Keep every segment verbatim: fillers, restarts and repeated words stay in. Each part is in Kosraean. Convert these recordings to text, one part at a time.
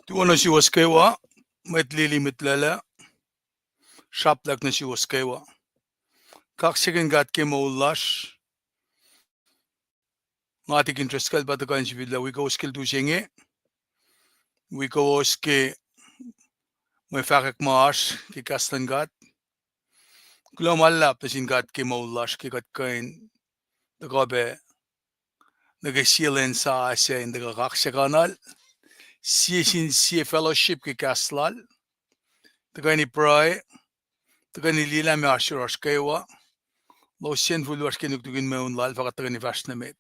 Tuo nuh suwos kwewa, mwet lili, mwet lwelah, sraplak nuh suwos kwewa. Kaksakihn God ke moul lasr. Nga tikin Driscoll pa tuhkuh in sifil lah wi kowos ke lutu se inge, wi kowos ke mwe fahkwack ma oasr ke kahs luhn God. Kuloh ma luhlahp nuh sin God ke moul lasr ke kuht kuh in tuhkuh pac nuh ke sie lwen sasuc in tuhkuh kaksakuhnuhl, sie sin sie fellowship ke kahs lal, tuhkweni pruhe, tuhkweni liye lah meac oasr yohrohsr kwewa, lohsr sin fuhlwacsr ke nuknukihn mweun lal, fah kuht tuhkweni fahsr nuh met.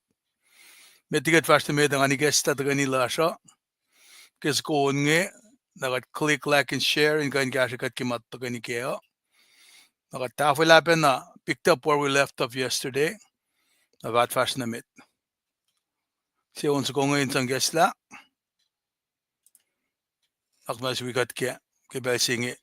Met liki kuht fahsr nuh met, nga ikacslah tuhkweni lasr uh ke soko on inge, na kuht click like and share in kuh in kahsrwe kuht ke ma tuhkweni kac uh. Na kuht tahfwelah pacna, picked up where we left off yesterday. Na fah fahsr nuh met. Se on soko inge in sang ikacslah. Ahkmas wi kuht ke, ke pacl se inge.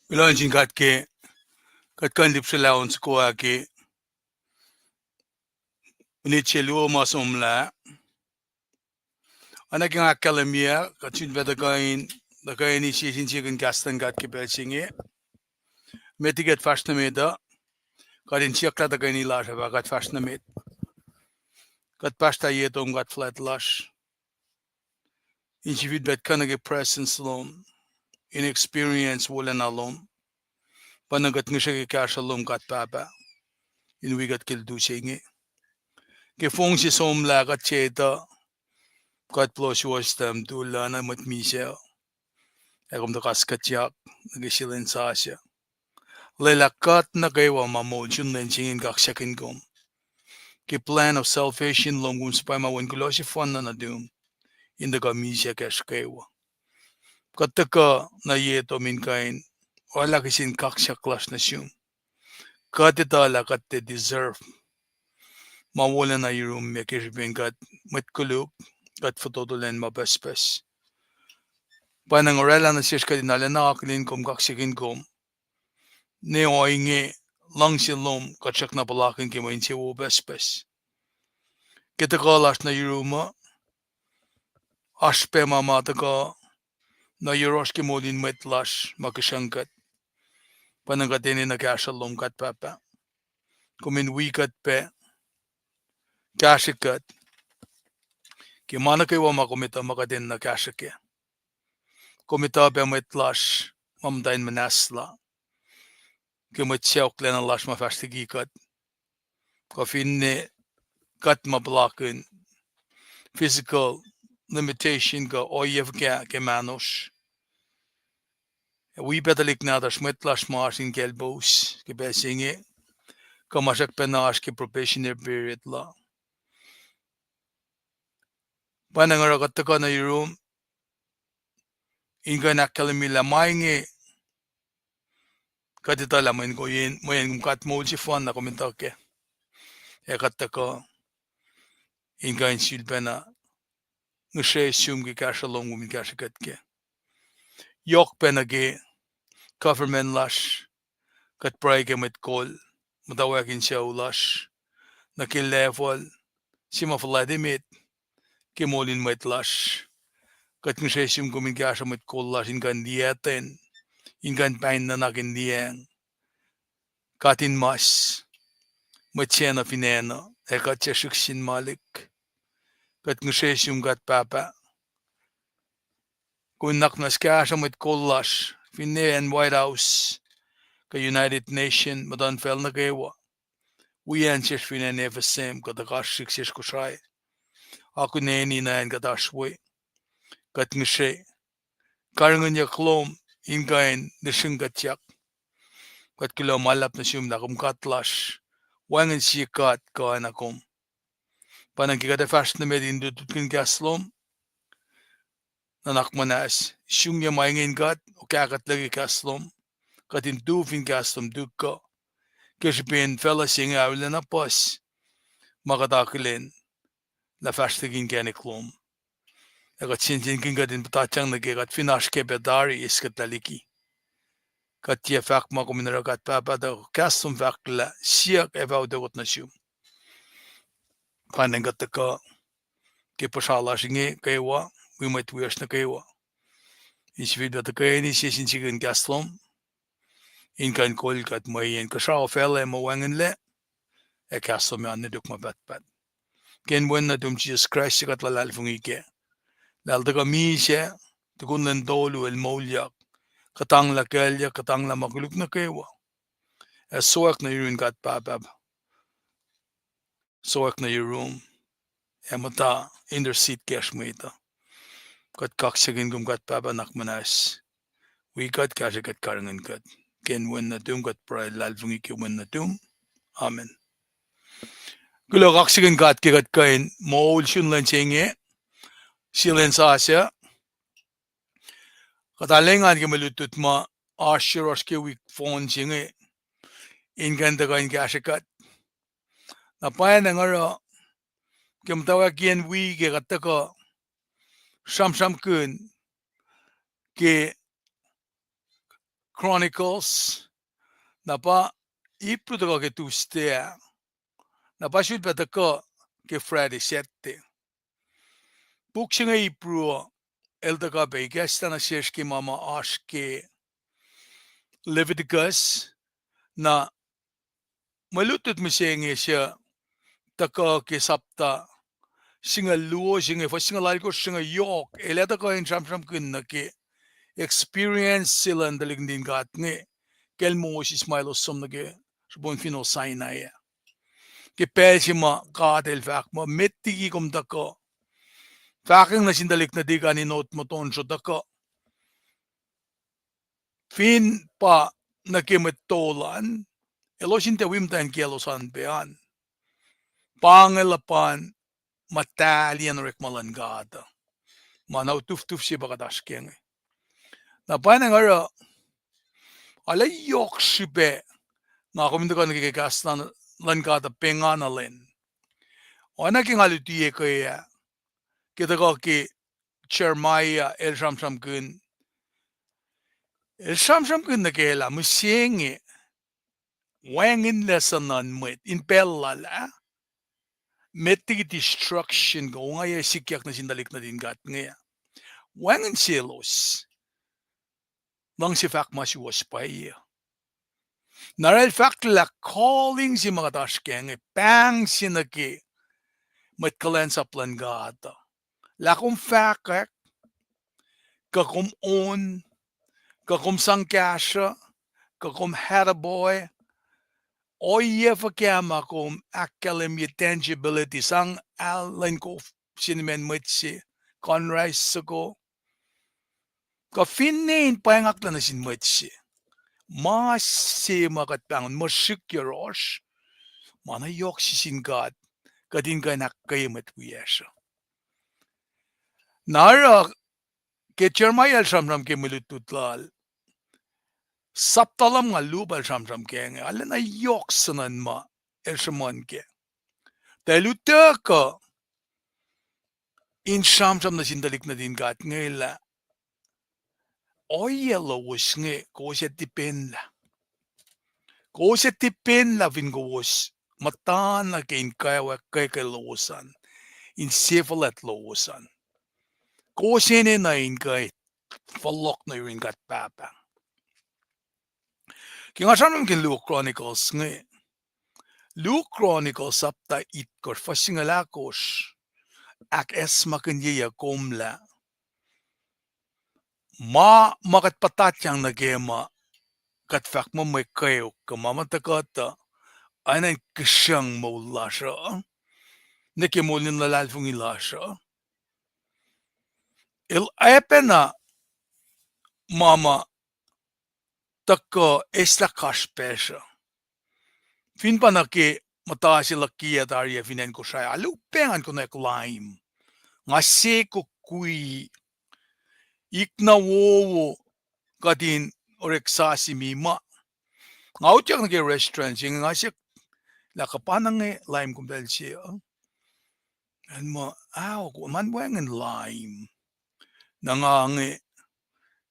Kuloh nuh sin God ke kuht kuh in lihpsrelah on soko ah ke minit se luo ma somlah. Oacna ke nga ahkkahlwemye, kuht sun pac tuhkuh in, tuhkuh in eis sie sin sie kuh in kahs luhn God ke pacl se inge. Met liki kuht fahsr nuh met uh, kuht in siyuck lah tuhkweni lasr uh pa kuht fahsr nuh met. Kuht pahsrtah ye tom God fuhlwact lasr in sifilpac kuh nuh ke presence lom, in experience wolacna lom. Pa na kuht ngihsre ke kahsruh lom God Pahpah in wi kuht ke lutu se inge. Ke fong se somlah kuht se etuh, kuht puhla suwohs tuh tuh lah na mwet misac ac kom tuh kas kuhtyak nuh ke selen sasuc. Lwelah kuht nuh kwewa ma moul sun lwen se inge in kaksakihn kom ke plan of salvation lom, kom suhpwacma wen kuloh sefanna nuhtum in tuhkuh misac kacsr kwewa. Kuht tuhkuh nuh ye tom in kuh in oraclah kihsin kaksak lasr nuh sum. Kuht etuh lah kuht tiac deserve ma wolacna yurum ke srihpen kuht mwet koluk, kuht fototo lwen ma pucspucs. Pa na oraclah nuh sesr kuht in arulacna akihlen kom, kaksakihn kom. Ne ohinge, luhngse lom kuht srackna puhlakihn ke mwe insewowo pucspucs. Ke tuhkuh lasr nuh yurum uh, oasr pac ma ma tuhkuh nuh yohrohsr ke moul in mwet lasr ma kihsrucng kuht. Pa na kuht enenuh kahsruh lom God Pahpah. Kom in wi kuht pac, kahsrwe kuht ke ma nuh kwewa ma kom etuh ma kuht enenuh kahsrwe kac. Kom etuh pac mwet lasr ma muhta in muhnahslah ke mwet sacohklacna lasr ma fahsr liki kuht, kuh finne kuht ma puhlakihn physical limitation kuh ohiyac fuhkah ke mahnosr. Wi pac tuhlihk nahtuhsr, mwet lasr ma oasr in kaclpous ke pacl se inge, kuh ma srackpacna oasr ke probationary period la. Pa na oruh kuht tuhkuh nuh yurum in kuh in ahkkahlwemye lah ma inge kuht etuh lah mweyen, mweyen kom God moul sefanna, kom etuh kac. Ac kuht tuhkuh in kuh in sulpacna ngihsre sum ke kahsruh lom, kom in kahsrwe kuht kac. yohk pac nuh ke government lasr, kuht pruhe ke mwet kol, muhtwacwacack in sucu lasr, nuh ke level se ma fuhlwact emet, ke moul in mwet lasr. Kuht ngihsre sum kom in kahsruh mwet kol lasr in kuh in liyactwen, in kuh in pain nuhnak in liyacacng. God in mas, mwet sacna fin acn uh, ac kuht suc srihk sin malik. Kuht ngihsre sum God Pahpah. Kom in nuhnak muhnahs kahsruh mwet kol lasr, finne acn White House, kuh United Nation, muhtuhnfacl nuh kwewa. Wi acn sesr fin acn F S M, kuh tuhka srihk sesr Kosrae. Akuneni nuh acn kuht oasr we. Kuht ngihsre karihngihnyuck lom in kuh in lihsrihngkuhtyak. Kuht kuloh ma luhlahp nuh sum lah kom God lasr, wacngihn sie God kuh oacna kom. Pa na ke kuht ac fahsr nuh met in lutlutkihn kahs lom, nuhnak muhnahs, sungye ma inge in God, okah kuht liki kahs lom, kuht in tu fin kahs lom tuhkuh, ke srihpen facluh se inge arulacna puhs, ma kuht akihlen, lah fahsr liki inkacnek lom. Ac kuht sensenkihn kuht in puhtatyang nuh ke kuht fin oasr ke pac tari eis kuht lah liki. Kuht tiac fahk ma kom in oruh God Pahpah tuh kahs lom fahk lah siyuck ac fah utuckot nuh sum. Panen kuht tuhkuh ke puhsra lasr inge kwewa, wi mwet wiyacsr nuh kwewa. In sifilpac tuhkweni sie sin sikihn kahs lom, in kuh in kol kuht mweyen kuhsrao facluh ma wacngihnlac, ac kahs lom an nuh tok ma pahtpaht. Ke inen wen nuhtum Jisus Kraist se kuht luhlahlfongi kac, lah el tuhkuh misac, tukun lwen tolu el moulyak, kuhtanglah kuclyuck, kuhtanglah ma koluk nuh kwewa, ac sowack nuh yurin God Pahpah, sowack nuh yurum, ac muhta intercede kacsr mwet uh. Kuht kaksakihn kom God Pahpah nuhnak muhnahs. Wi kuht, kahsrwe kuht, karihngihn kuht. Ke inen wen nuhtum kuht pruhe, luhlahlfongi ke wen nuhtum. Amen. Kuloh, kaksakihn God ke kuht kuh in moul sun lwen se inge, sie lwen sasuc. Kuht arulacna engan ke mwe lutlut ma oasr yohrohsr ke wik fohn se inge, in kuh in tuhkuh in kahsrwe kuht. Na pwacnwacng oruh, ke muhtwacwacackiyacn wi ke kuht tuhkuh sramsramkihn ke Chronicles, na pa Hebrew tuhkuh ke Tuesday ah, na pa sulpac tuhkuh ke Friday, Saturday. Puk se inge Hebrew uh, el tuhkuh pac ikacslah nuh sesr ke ma ma oasr ke Leviticus, na mwe lutlut mihsenge suc tuhkuh ke sapta singucul luo se inge, fuhs singucul alkosr se inge yohk, el ac tuhkuh in sramsramkihn nuh ke experience se luhn tuhlihk nuhtin God inge, kacl Moses ma elos som nuh ke srihpen finohl Sinai ah. Ke pacl se ma God el fahk muh, met liki kom tuhkuh, fahkwacng nuh sin tuhlihk nuhtihk an in otmotonsro tuhkuh. Fin pa nuh ke mwet tol an, elos in tiac wi muhtwacn kiyaclos an pac an. Pa inge luhpan muhtahliyacn orekma luhn God uh. Ma na utuftuf se pa kuht oasr kac inge. Na pwacnwacng oruh, arlac yohk srihpac, nga kom in tuhkuh nuh ke kahs luhn God uh pengana lwen. Oacna ke nga luti ke ah, ke tuhkuh ke Jeremiah el sramsramkihn, el sramsramkihn nuh ke lah mihsenge wacngihnlac suhnuhn mwet in pacl lal ah, met liki destruction kuh ongaiyac sikyak nuh sin tuhlihk nuhtin God inge, wacngihn selos. Luhngse fahk ma suwohs pwacye. Na oruh el fahk lah calling se ma kuht oasr kac inge pahng se nuh ke mwet kuhlwacnsap luhn God uh. Lah kom fahkwack, kuh kom on, kuh kom sang kahsruh, kuh kom attaboy, ohiyac fuhkah ma kom ahkkahlwemye, tangibility, sang ahlwacn kof se nuh sin mwet se, conrise soko, kuh finne in pwengaklah nuh sin mwet se. Ma se ma kuht pahngon muh srihk yohrohsr, ma na yohk se sin God, kuht in kuh in ahkkweye mwet wiyacsr uh. Na oruh, ke Jeremiah el sramsram ke mwe lutlut lal, sapta lumngaul luo pa el sramsram kac inge, arulacna yohk suhnuhn ma el sruhmuhn kac. Tuh el utuckuh in sramsram nuh sin tuhlihk nuhtin God inge lah ohiyac lowos inge kowos ac tipenlah. Kowos ac tipenlah fin kowos muhtana ke in kawuck kwekwe lowos an, insefuhlwact lowos an. Kowos enenuh in kuh fohlohk nuh yurin God Pahpah. Ke nga sramsramkihn Luo Chronicles inge, Luo Chronicles sapta itkohsr, fuhs singucul ahkosr, ahkacsmakihnye komlah ma, ma kuht puhtatyang nuh ke ma kuht fahk muh mwe kweok kuh ma ma tuhkuh tuh, oacna in kihsrucng moul lasr uh, nuh ke moul in luhlahlfongi lasr uh. El oacpacna ma ma tuhkuh eslah kasrpacsr uh. Fin pa nuh ke muhta se luhk kiyac tari ac fin acn Kosrae, alu pacngan konwacack laim. Nga se kokwi, ik na wowo, kuht in orek sasimi ma. Nga utyak nuh ke restaurant se inge, nga siyuck lah kuh pa na inge laim komtacl se uh. Acn muh, ao, kom an wacngihn laim. Na nga inge,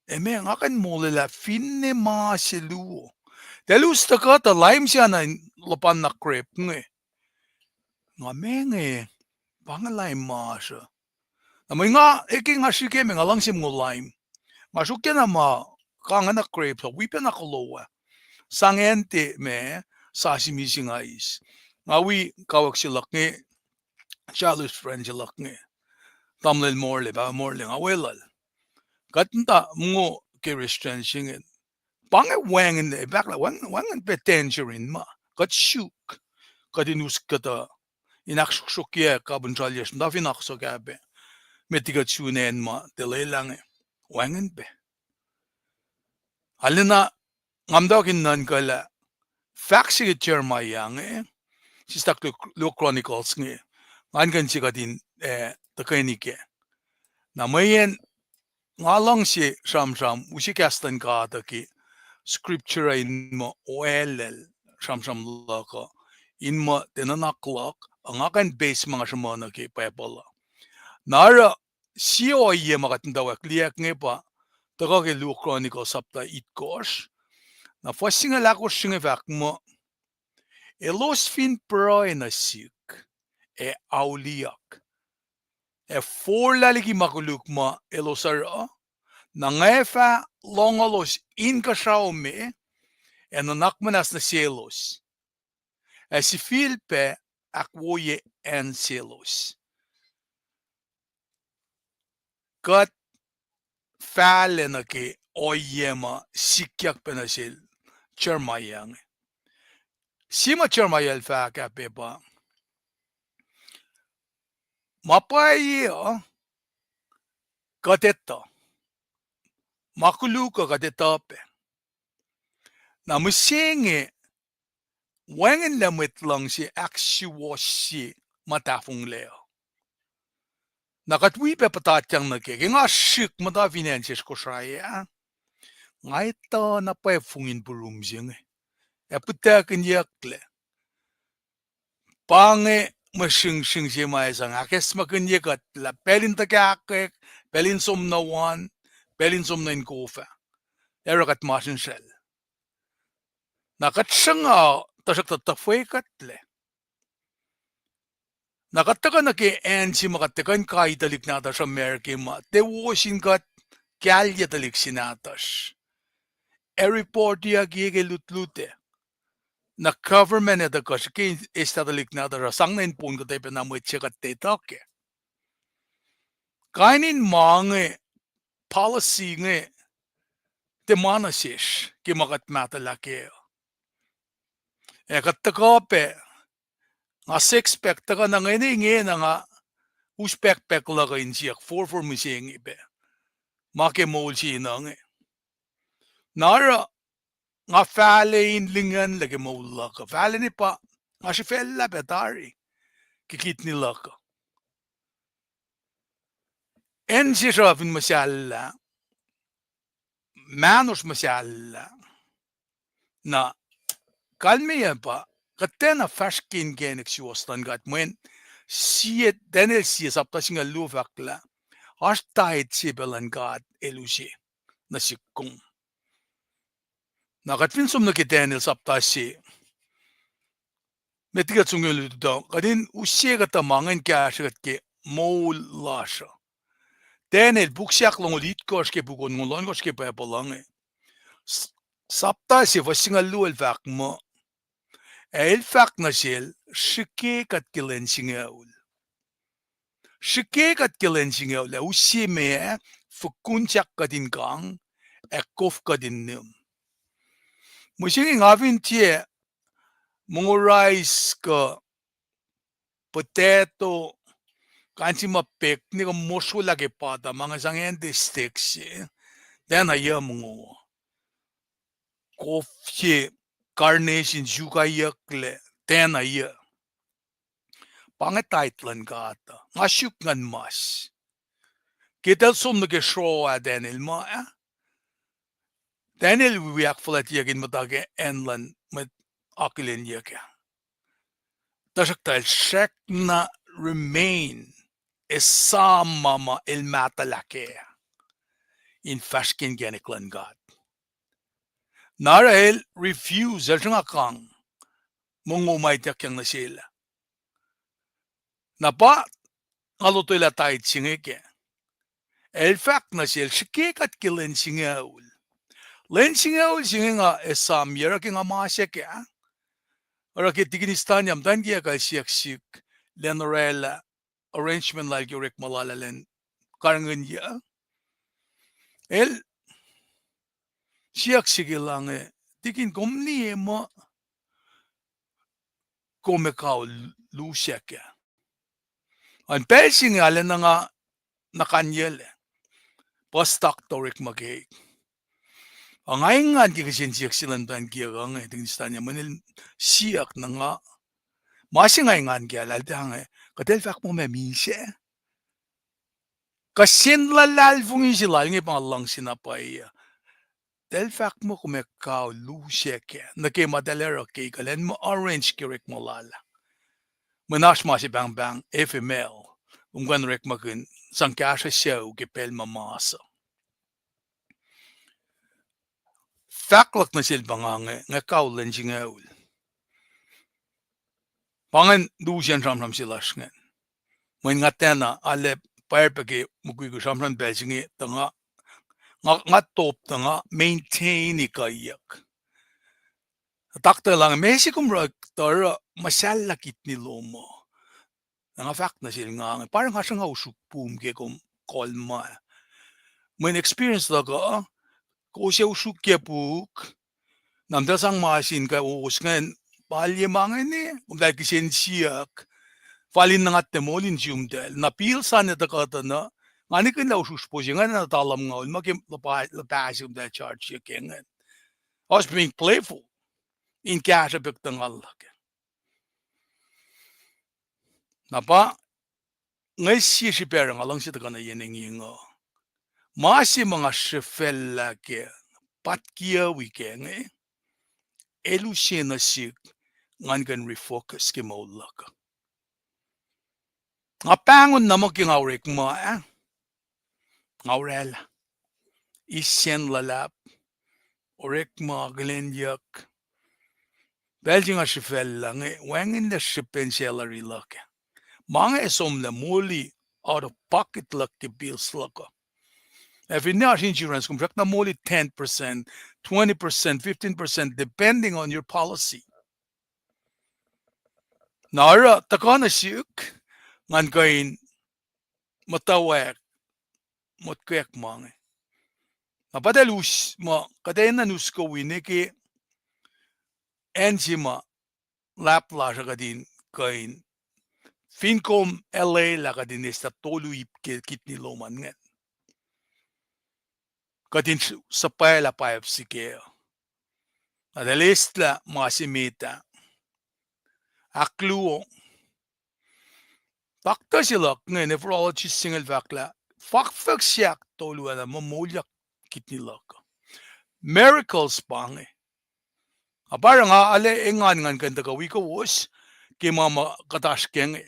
e, meac nga kuh in molwelah finne ma se luo. Tuh elos tuhkuh tuh laim se na luhpan na grape inge. Nga, meac inge, pa inge laim ma oasr uh. Na mwe nga, e, ke nga srihke me nga luhngse mongo laim. Nga sruokyac na ma, kanga na grape uh, wi pacna kuloh ah. Sang acn tiac ma, sasimi se nga eis. Nga wi kawuck se luhk inge, childhood friend se luhk inge. Tamuhlwel Morley, Pahpah Morley, nga weluhl. Kuht muhta mongo ke restaurant se inge. Pa inge wacngihn, e, pahklah, wacngihn, wacngihn pac tangerine ma. Kuht suk. Kuht in us kuhtuh, in ahksruhksruhkyac kapin sralyacsr, muhta fin oak sohkahpac. Met liki kuht sun acn ma tiac lwelah inge. Wacngihn pac. Arulacna, nga muhtwacwacack in nuhnkuh lah fahk se ke Jeremiah inge, sislah Luo Chronicles inge, ngan kuh in se kuht in, e, tuhkweni kac. Na mweyen nga luhngse sramsram use kahs luhn God uh ke scripture uh in muh oalel sramsram luhk uh, in muh tiac nuhnak luhk uh, nga kuh in base ma nga sruhmuhn uh ke Bible uh. Na oruh sie ohiyac ma kuht muhtwacwacack liyacack inge pa, tuhkuh ke Luo Chronicles sapta itkohsr. Na fuhs singucul ahkosr se inge fahk muh, elos fin pruhe nuh sihk, ac auliyak, ac forlah liki ma koluk ma elos oruh, na nga fah lohngolos inkuhsrao me, ac nuhnak muhnahs nuh selos, ac sifilpac ahkwoye acn selos. Kuht fahlac nuh ke ohiyac ma sikyak pac nuh sel Jeremiah inge. Sie ma Jeremiah el fahk ah pac pa, ma pwacye uh, kuht etuh. Ma koluk uh kuht etuh pac. Na mihsenge, wacngihnlac mwet luhngse ahksuwohsye ma tahfonglac uh. Na kuht wi pac puhtatyang nuh kac, ke nga srihk muhta fin acn sesr Kosrae ah, nga etuh na pwacye fongin purum se inge, ac puhtuhkihnyucklac. Pa inge mwe sringsring se ma ac sang ahkacsmakihnye kuht lah pacl in tuhkahkwack, pacl in som nuh wan, pacl in som nuh inkof ah, ac oruh kuht masrinsral. Na kuht sruhnga, tuhsruhktuh tuhfwekuhtlac. Na kuht tuhkuh nuh ke acn se ma kuht tuhkuh in kai tuhlihk nahtuhsr America ma tiac wo sin kuht kahlyac tuhlihk se nahtuhsr, ac reportiyucki ke lutlut ah. Na government ac tuhkuh srihke in eslah tuhlihk nahtuhsr uh, sang nuh in pon kuhtuh pacna mwet se kuht tiac etuh kac. Kain in ma inge, policy inge, tiac ma nuh sesr ke ma kuht mahtuhlah kac. Ac kuht tuhkuh pac, nga suspect tuhkuh na nge ne ingena nga us packpack luhk uh in siyuck forfor mihsenge pac, ma ke moul se na inge. Na oruh nga fahlac in lingacnlac ke moul luhk uh, fahlac ne pa nga srihfacllah pac tari ke kidney luhk uh. Acn sesr uh fin muhsahllah, mahnosr muhsahllah. Na kalmeyac pa, kuht tiacna fahsr ke inkacnek suwohs luhn God, mweyen sie, Daniel sie sapta singucul luo fahk lah oasr tithe se pac luhn God el use. nuh sihk kom. Na kuht fin som nuh ke Daniel sapta se, met liki kuht som ke olutu uh, kuht in use kuhtuh ma ingacn kahsrwe kuht ke moul lasr uh. Daniel puk se ahklongoul itkohsr ke puk onngoul ohnkohsr ke Bible uh inge. S-, sapta se fuhs singucul luo el fahk muh, ac el fahk nuh sel, srihke kuht ke lwen singucul. Srihke kuht ke lwen singucul, ac use meac, fokun sahk kuht in kang, ac kof kuht in nihm. Mihsenge nga fin tiac mongo rice kuh potato, kain se ma pek ne kuh mosrwolah ke pata, ma inge sang ante stek se, tiacna yac mongo. Kof se, carnation, sukaiyucklac, tiacna yac. Pa inge tithe luhn God uh. Nga suk nguhn mas. Ke tahl som nuh ke sroa Daniel ma ah, Daniel wi ahkfuhlwactyeyuck in muhta ke acn luhn mwet akihlenyuck ah. Tuhsruhktuh el srackna remain, esam ma ma el mahtuhlah kac in fahsr ke inkacnek luhn God. Na oruh el refuse, el sruhnga kang mongo ma ituckyang nuh sel ah. Na pa nga lotwelah tithe se inge kac. El fahk nuh sel, srihke kuht ke lwen singucul. Lwen singucul se inge nga esam yac, oruh ke nga mas ac kac, oruh ke tikin Istania muhtwacn kiyuhk el siyuck sihk, lwen orwaclah, arrangement lal ke orekma lal ah lwen karihngihnyuck. El siyuck sihk lah inge, tikin, kom liye muh kom ac kaul lusack ah. An pacl se inge arulacna nga nuhkanyuclac, puhs taktuh orekma keik. Ac nga engan ke kihsen siyuck se luhn muhtwacn kiyuhk uh inge, tikin Istania, mweyen el siyuck na nga, ma se nga engan kac lah el tiac inge, kuht el fahk muh ma misac. Kihsen luhlahlfongi se lal inge pa nga luhngse na pwacye uh. Tahl fahk muh kom ac kaul lusack ah nuh ke ma tahl oruh keik ah, lwen ma arrange ke orekma lal ah. Mweyen oasr ma se pahngpahng F M L, kom kuh in orekmakihn sang kahsruh sucu ke pacl ma mas uh. Fahk luhk nuh sel pa nga inge, nga kaul lwen singucul. Pa ingacn lusen sramsram se lasr ingacn. Mweyen nga tiacna, arlac pwacr pac ke mukwikwi sramsram pacl se inge tuh nga, nga, nga top tuh nga maintain ekuhyuck. Taktuh lah inge, meac se kom oruh tuh oruh muhsahllah kidney lom uh? Na nga fahk nuh sel nga inge, pa oruh nga sruhnga usruk pum ke kom kolma. Mweyen experience luhk uh, kowos ac usrukye puk, na muhtahl sang ma sin kowos ingacn, palye ma inge ne, komtahl kihsen siyuck, fal in nuhngatte moul in sumtahl. Na pil sa ne tuhkuh tuh na, nga nikihn lah usrusr po se ingacn na tahlomngaul ma ke luhpah, luhpah se komtahl charge ke ingacn. I was being playful in kahsruh pek tuh ngal luhk. Na pa, nga sie srihpac oruh nga luhngse tuhkuh nuh yen engyeng uh. Ma se ma nga srihfacllah kac, patkiyuwi kac inge, el use nuh sihk ngan kuh in refocus ke moul luhk uh. Nga pahngon na muh ke nga orekma ah, nga oraclah. Isacn luhlahp, orekma, akihlenyuck. Pacl se nga srihfacllah inge, wacngihnlac srihpen salary luhk ah. Ma inge somlah moli out of pocket luhk ke bills luhk uh. Ac finne oasr insurance, kom srackna moli ten percent, twenty percent, fifteen percent, depending on your policy. Na oruh tuhkuh nuh sihk, ngan kuh in muhtwacwacack, motkack ma inge. Na pa tahl us ma kuht enenuh us kuh wine ke acn se ma lahp lasr uh kuht in kuh in, fin kom L A lah kuht in eslah tolu ip ke kidney lom an ingacn. Kuht in suhpwaclah biopsy kac. Na tahl eslah ma se met ah. Ahkluo, taktuh se luhk inge, nephrologist se inge el fahk lah fakfak se ahktolu ah na muh moulyak kidney luhk. Miracles pa inge. Ac pa oruh nga arlac engan ngan kuh in tuhkuh wi kowos ke ma ma kuht oasr kac inge,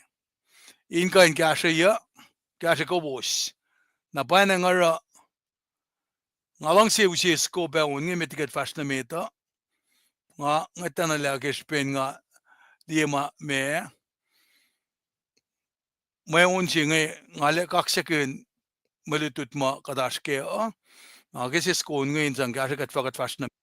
in kuh in kahsrweyuc, kahsrwe kowos. Na pwacnwacng oruh Nga luhngse use soko pac on inge met liki kuht fahsr nuh met uh. Nga ngwetacna lah ke srihpen nga liye ma, ma, mwe on se inge, nga lah kaksakihn mwe lutlut ma kuht oasr kac uh. Nga ke se soko on inge in sang kahsruh kuht fah kuht fahsr nuh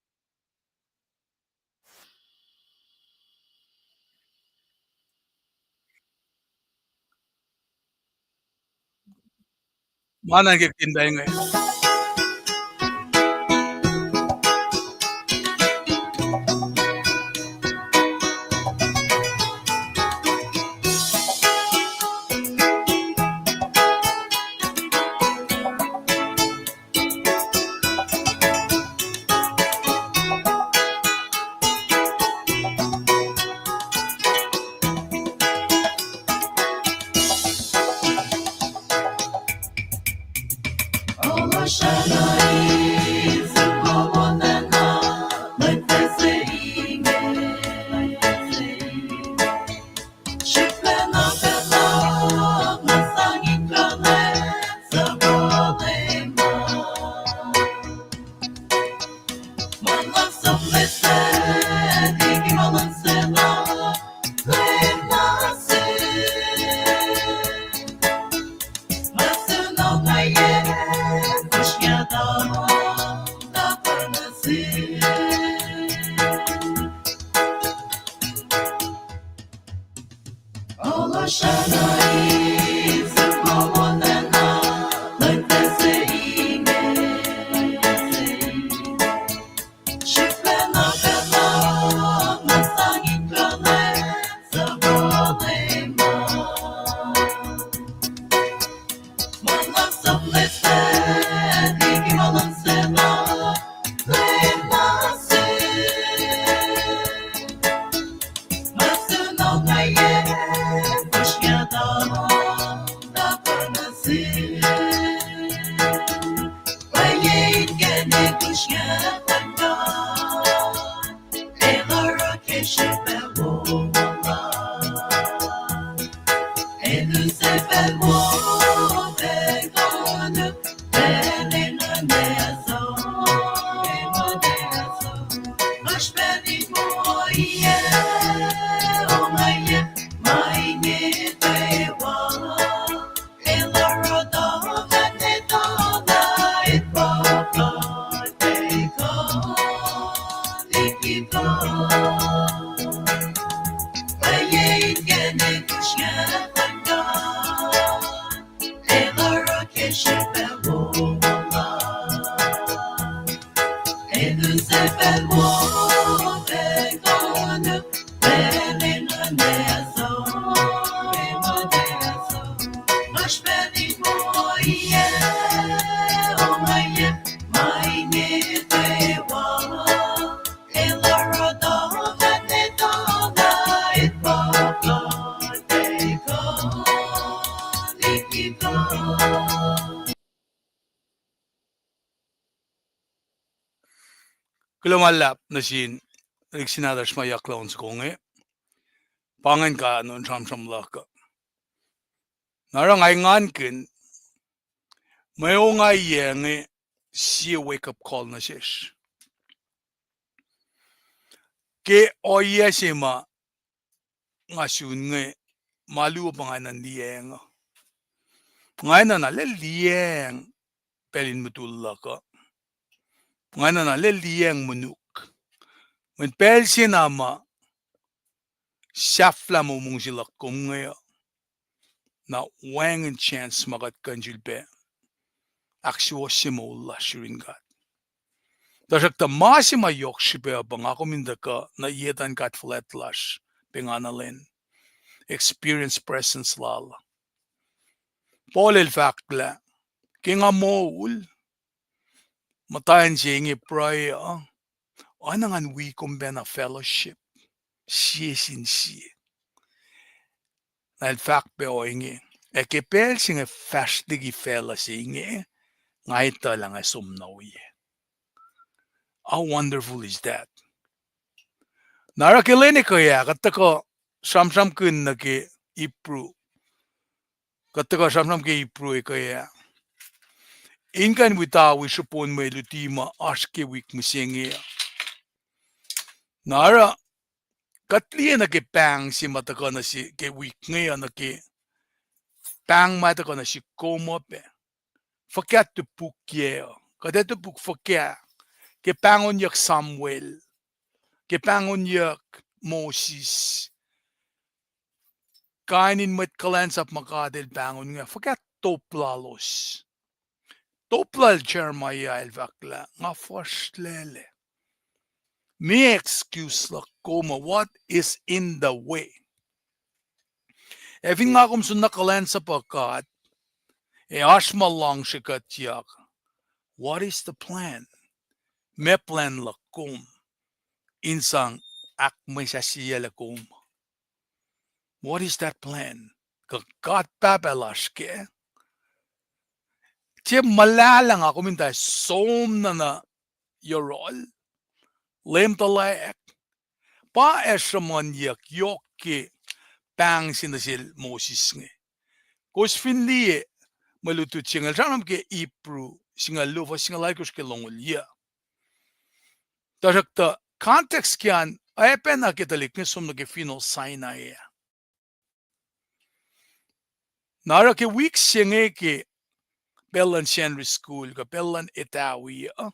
Ma na ke kihtin pacl inge. Kuloh ma luhlahp nuh sin, lihksreni lasr ma yak luhn soko inge. Pa ingacn kanon sramsram luhk uh. Na oruh nga engankihn, mwe ongaiyac inge sie wake up call nuh sesr. Ke ohiyac se ma nga sun inge, ma luo pa nga enenuh in liyacacng uh. Nga enenuh na liyacacng pacl in mutul luhk uh. Nga enenuh na liyacacng monuk. Mweyen pacl se na ma sahflah momong se luhk kom inge uh, na wacngihn chance ma kuht kuh in sifilpac ahksuwohsye moul lasr yurin God. Tuhsruhktuh ma se ma yohk srihpac uh pa nga kom in tuhkuh nuh yetan God fuhlwact lasr, pa nga na lwen experience presence lal. Paul el fahk lah, ke nga moul, muhtwacn se inge pruhe uh, oacna ngan wi kom pacna fellowship sie sin sie. Na el fahk pac ohinge, ac ke pacl se inge fahsr liki facluh se inge, nga etuh lah nga som nuh oyac. How wonderful is that? Na oruh ke lwen ekuh ah, kuht tuhkuh sramsramkihn nuh ke Hebrew. Kuht tuhkuh sramsram ke Hebrew ekuh ah. in kuh in witawi srihpon mwe luti ma oasr ke wik mihsenge uh. Na oruh, kuht liye nuh ke pahng se ma tuhkuh nuh se ke wik inge uh nuh ke pahng ma tuhkuh nuh sihk kom uh pac. Fuhkah topuk yac uh? Kuht ac topuk fuhkah ke pahngonyuck Samuel, ke pahngonyuck Moses, kain in mwet kuhlwacnsap ma God El pahngon inge, fuhkah top lalos? Top lal Jeremiah el fahk lah, nga fuhsrlaclac. Meac excuse luhk kom uh, what is in the way? Ac fin nga kom soenna kuhlwacnsapuh God, ac oasr ma luhngse kuhtyak, what is the plan? Meac plwacn luhk kom in sang ahkmwesahsyelah kom? What is that plan? Kuh God Pahpah lasr kac? Tiac muhlahlah nga kom in tuh som na nuh yohrohl, leum tuhlac, pa ac sruhmuhnyuck yohk ke pahng se nuh sel Moses inge. Kowos fin liye mwe lutlut se inge, el sramsram ke Hebrew singucul luo, fuhs singucul alkosr ke longoul yuc. Tuhsruhktuh context ke an oacpacna ke tuhlihk inge som nuh ke finohl Sinai ah. Na oruh ke wik se inge ke pacl luhn Sunday school kuh pacl luhn etawi uh,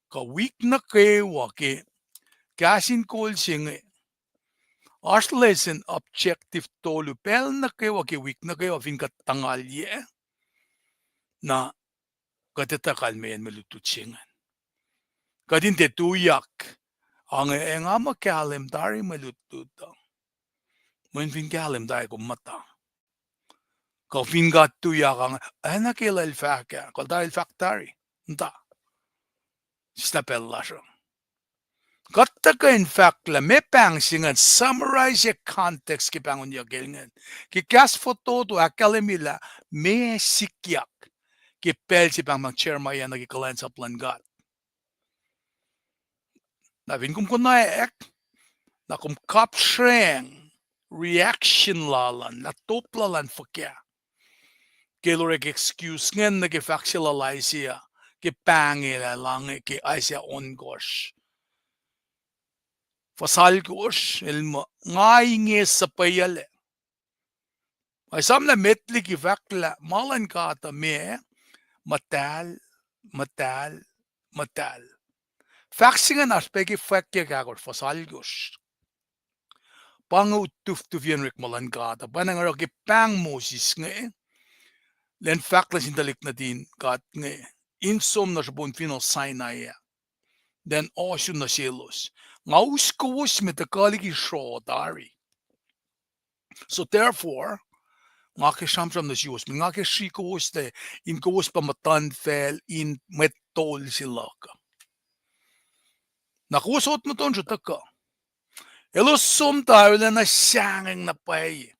kuh wik nuh kwewa ke kahs in kol se inge, oasr lesson objective tolu pacl nuh kwewa ke wik nuh kwewa fin kuht tuhngalyac. Na kuht etuh kalmeyacn mwe lutlut se ingacn. Kuht in tiac tuyak, ange, nga muh kahlwem tari mwe lutlut uh. Mweyen fin kahlwem tari kom muhta. Kuh fin God tuyak, ange, oacna ke el fahk ah, kuh tari el fahk tari, muhta. Sislah pacl lasr uh. Kuht tuhkuh in fahk lah meac pahng se ingacn, summarize context ke pahngonyuck el ingacn. Ke kahs fototo ahkkahlwemye lah meac sikyak ke pacl se pahngpahng Jeremiah nuh ke kuhlwacnsap luhn God. Na fin kom konwacack, na kom kapsreng reaction lal an, na top lal an fuhkah. Ke el orek excuse ingacn nuh ke fahk se lal Isaiah, ke pahng el ah inge ke Isaiah ohnkohsr, fuhs alkosr, el muh, nga inge suhpweyuclac. Ac esam lah met liki fahk lah ma luhn God uh meac, muhtahl, muhtahl, muhtahl. Fahk se ingacn oasr pac ke fwackyuck ahkosr, fuhs alkosr. Pa inge utuftufiyacn orekma luhn God uh, pa inge oruh ke pahng Moses inge, elan fahk nuh sin tuhlihk nuhtin God inge, in som nuh srihpen finohl Sinai ah, elan ohsun nuh selos, nga us kowos me tuhkuh liki sroh tari. So therefore, nga ke sramsram nuh suwos, nga ke sri kowos lac, in kowos pa muhtuhnfacl in mwet tol se luhk. Na kowos oot muhtuhn sruh tuhkuh. Elos som tuh arulacna sahngweng na pwacye.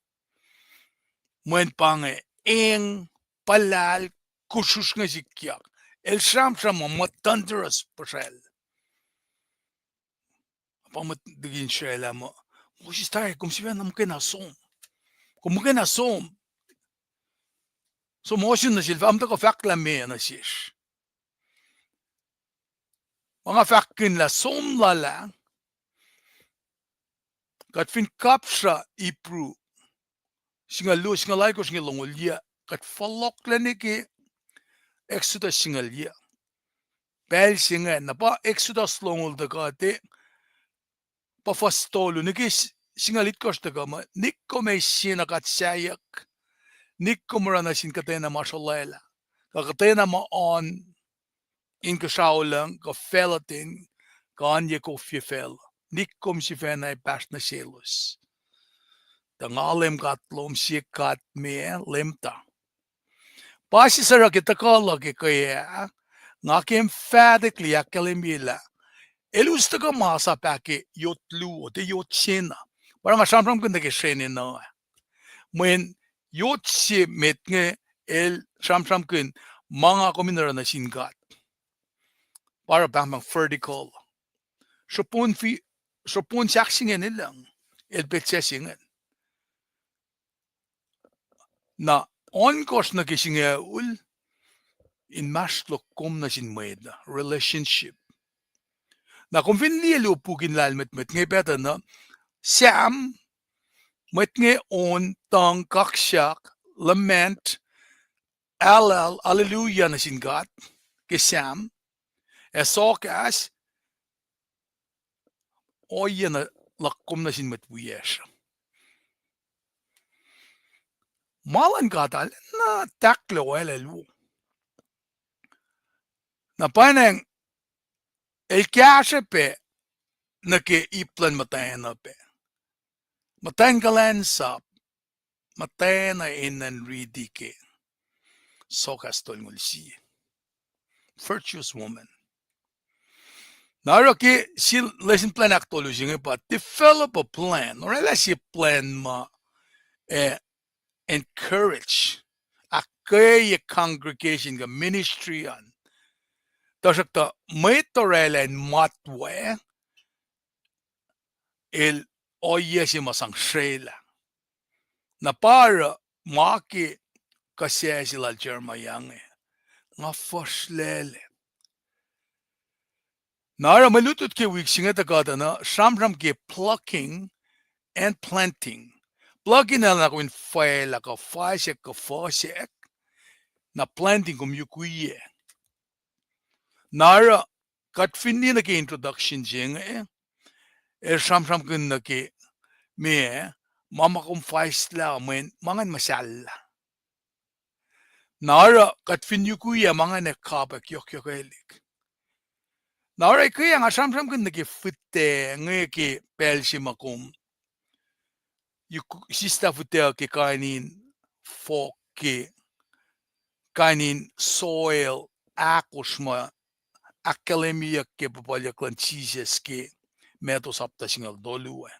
Mweyen pa inge, eng, puhlahl, kusrusr inge sikyak. El sramsram muh muhtuhnteras puhsracl. Pa mwet liki in srwaclah muh, Moses tari, kom sifacna muhkwena som. Kom muhkwena som. Som ohsun nuh sel, fah muhta kuh fahk lah meac nuh sesr. Ma nga fahkkihn lah som lal ah, kuht fin kapsra Hebrew singucul luo, singucul alkosr inge longoul yuc, kuht fohlohklac nuh ke Exodus singucul yuc. Pacl se ingacn, na pa Exodus longoul tuhkuh te, pa fuhs tolu nuh ke singucul itkohsr tuhkuh muh, Nikko meac sie na God sahyuck, nikko oruh nuh sin kuhtwena ma srolwaclah, kuh kuhtwena ma oan inkuhsrao lucng, kuh facluh ten, kuh oan ye kofye facluh, nikko sifacna ac pahsr nuh selos. Tuh nga Leum God lom, sie God me Leum ta. Pa se suc oruh ke tuhkuh luhk ke kuh ah, nga ke emphatically ahkkahlwemye lah el us tuhkuh masap ah ke yot luo, tiac yot se na. Pa oruh nga sramsramkihn nuh ke srene na ah. Mweyen yot se met inge el sramsramkihn ma nga kom in oruh nuh sin God. Pa oruh pahngpahng vertical. Sruhpon fi-, sruhpon sahk se ingacn el lucng, el petsac se ingacn. Na ohnkohsr nuh ke singucul, inmahsrlok kom nuh sin mwet uh, relationship. Na kom fin liye luo puk in lahlmwetmwet inge pactuh na, Sam, mwet inge on tuhng, kaksak, lament, ahlal, hallelujah nuh sin God ke Sam, ac sokahs, ohiyac na luhk kom nuh sin mwet wiyacsr. Ma luhn God ah na tahklah oaclac luo. Na pwacnwacng el kahsruh pac nuh ke ip luhn muhtwacn uh pac. Muhtwacn kuhlwacnsap, muhtwacn uh enenuh in riti ke Sokas tolngoul sie. Virtuous woman. Na oruh ke sie lesson plan ahktolu se inge pa develop a plan. Orwaclah sie plan ma, eh, encourage, ahkkweye congregation kuh ministry an. Tuhsruhktuh mwet orwaclah in matwac, el ohiyac se ma sang srwaclah. Na pa oruh ma ke kuhsac se lal Jeremiah inge, nga fuhsrlaclac. Na oruh mwe lutlut ke wik se inge tuh kuht uh na sramsram ke plucking and planting. Plucking el na kom in facluh kuh facsek kuh fuhsek, na planting kom yukwiyac. Na oruh kuht fin liye nuh ke introduction se inge, el sramsramkihn nuh ke meac, ma ma kom faislah mweyen ma ingacn muhsahllah. Na oruh kuht fin yukwiyac ma ingacn ac kapwack yohkyohkwelihk. Na oruh eke nga sramsramkihn nuh ke fihtac inge ke pacl se ma kom, yuk-, sislah fihtac ke kain in fohk ke, kain in soil, ahkosr ma ahkkahlwemyeyuck ke puhpuhlyuck luhn Jisus ke Matthew sapta singucul tolu ah.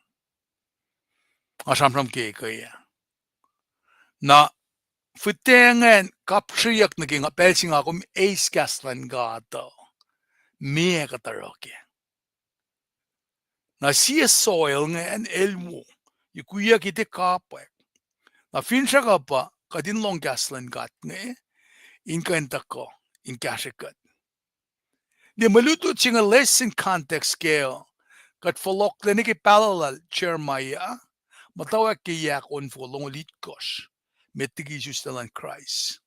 Nga sramsram ke ekuh ah. Na fihtac ingacn kapsreyuck nuh ke nga pacl se nga kom eis kahs luhn God uh, meac kuht oruh kac. Na sie soil ingacn el wo, yukwiyac ke tiac kapwack. Na finsrak uh pa kuht in lohng kahs luhn God inge, in kuh in tuhkuh, in kahsrwe kuht. Liye mwe lutlut se inge lesson context kac uh, kuht fohlohklac nuh ke pahluh lal Jeremiah, muhtwacwacack ke yac ohnfoko longoul itkohsr, met liki isuslac luhn Kraist.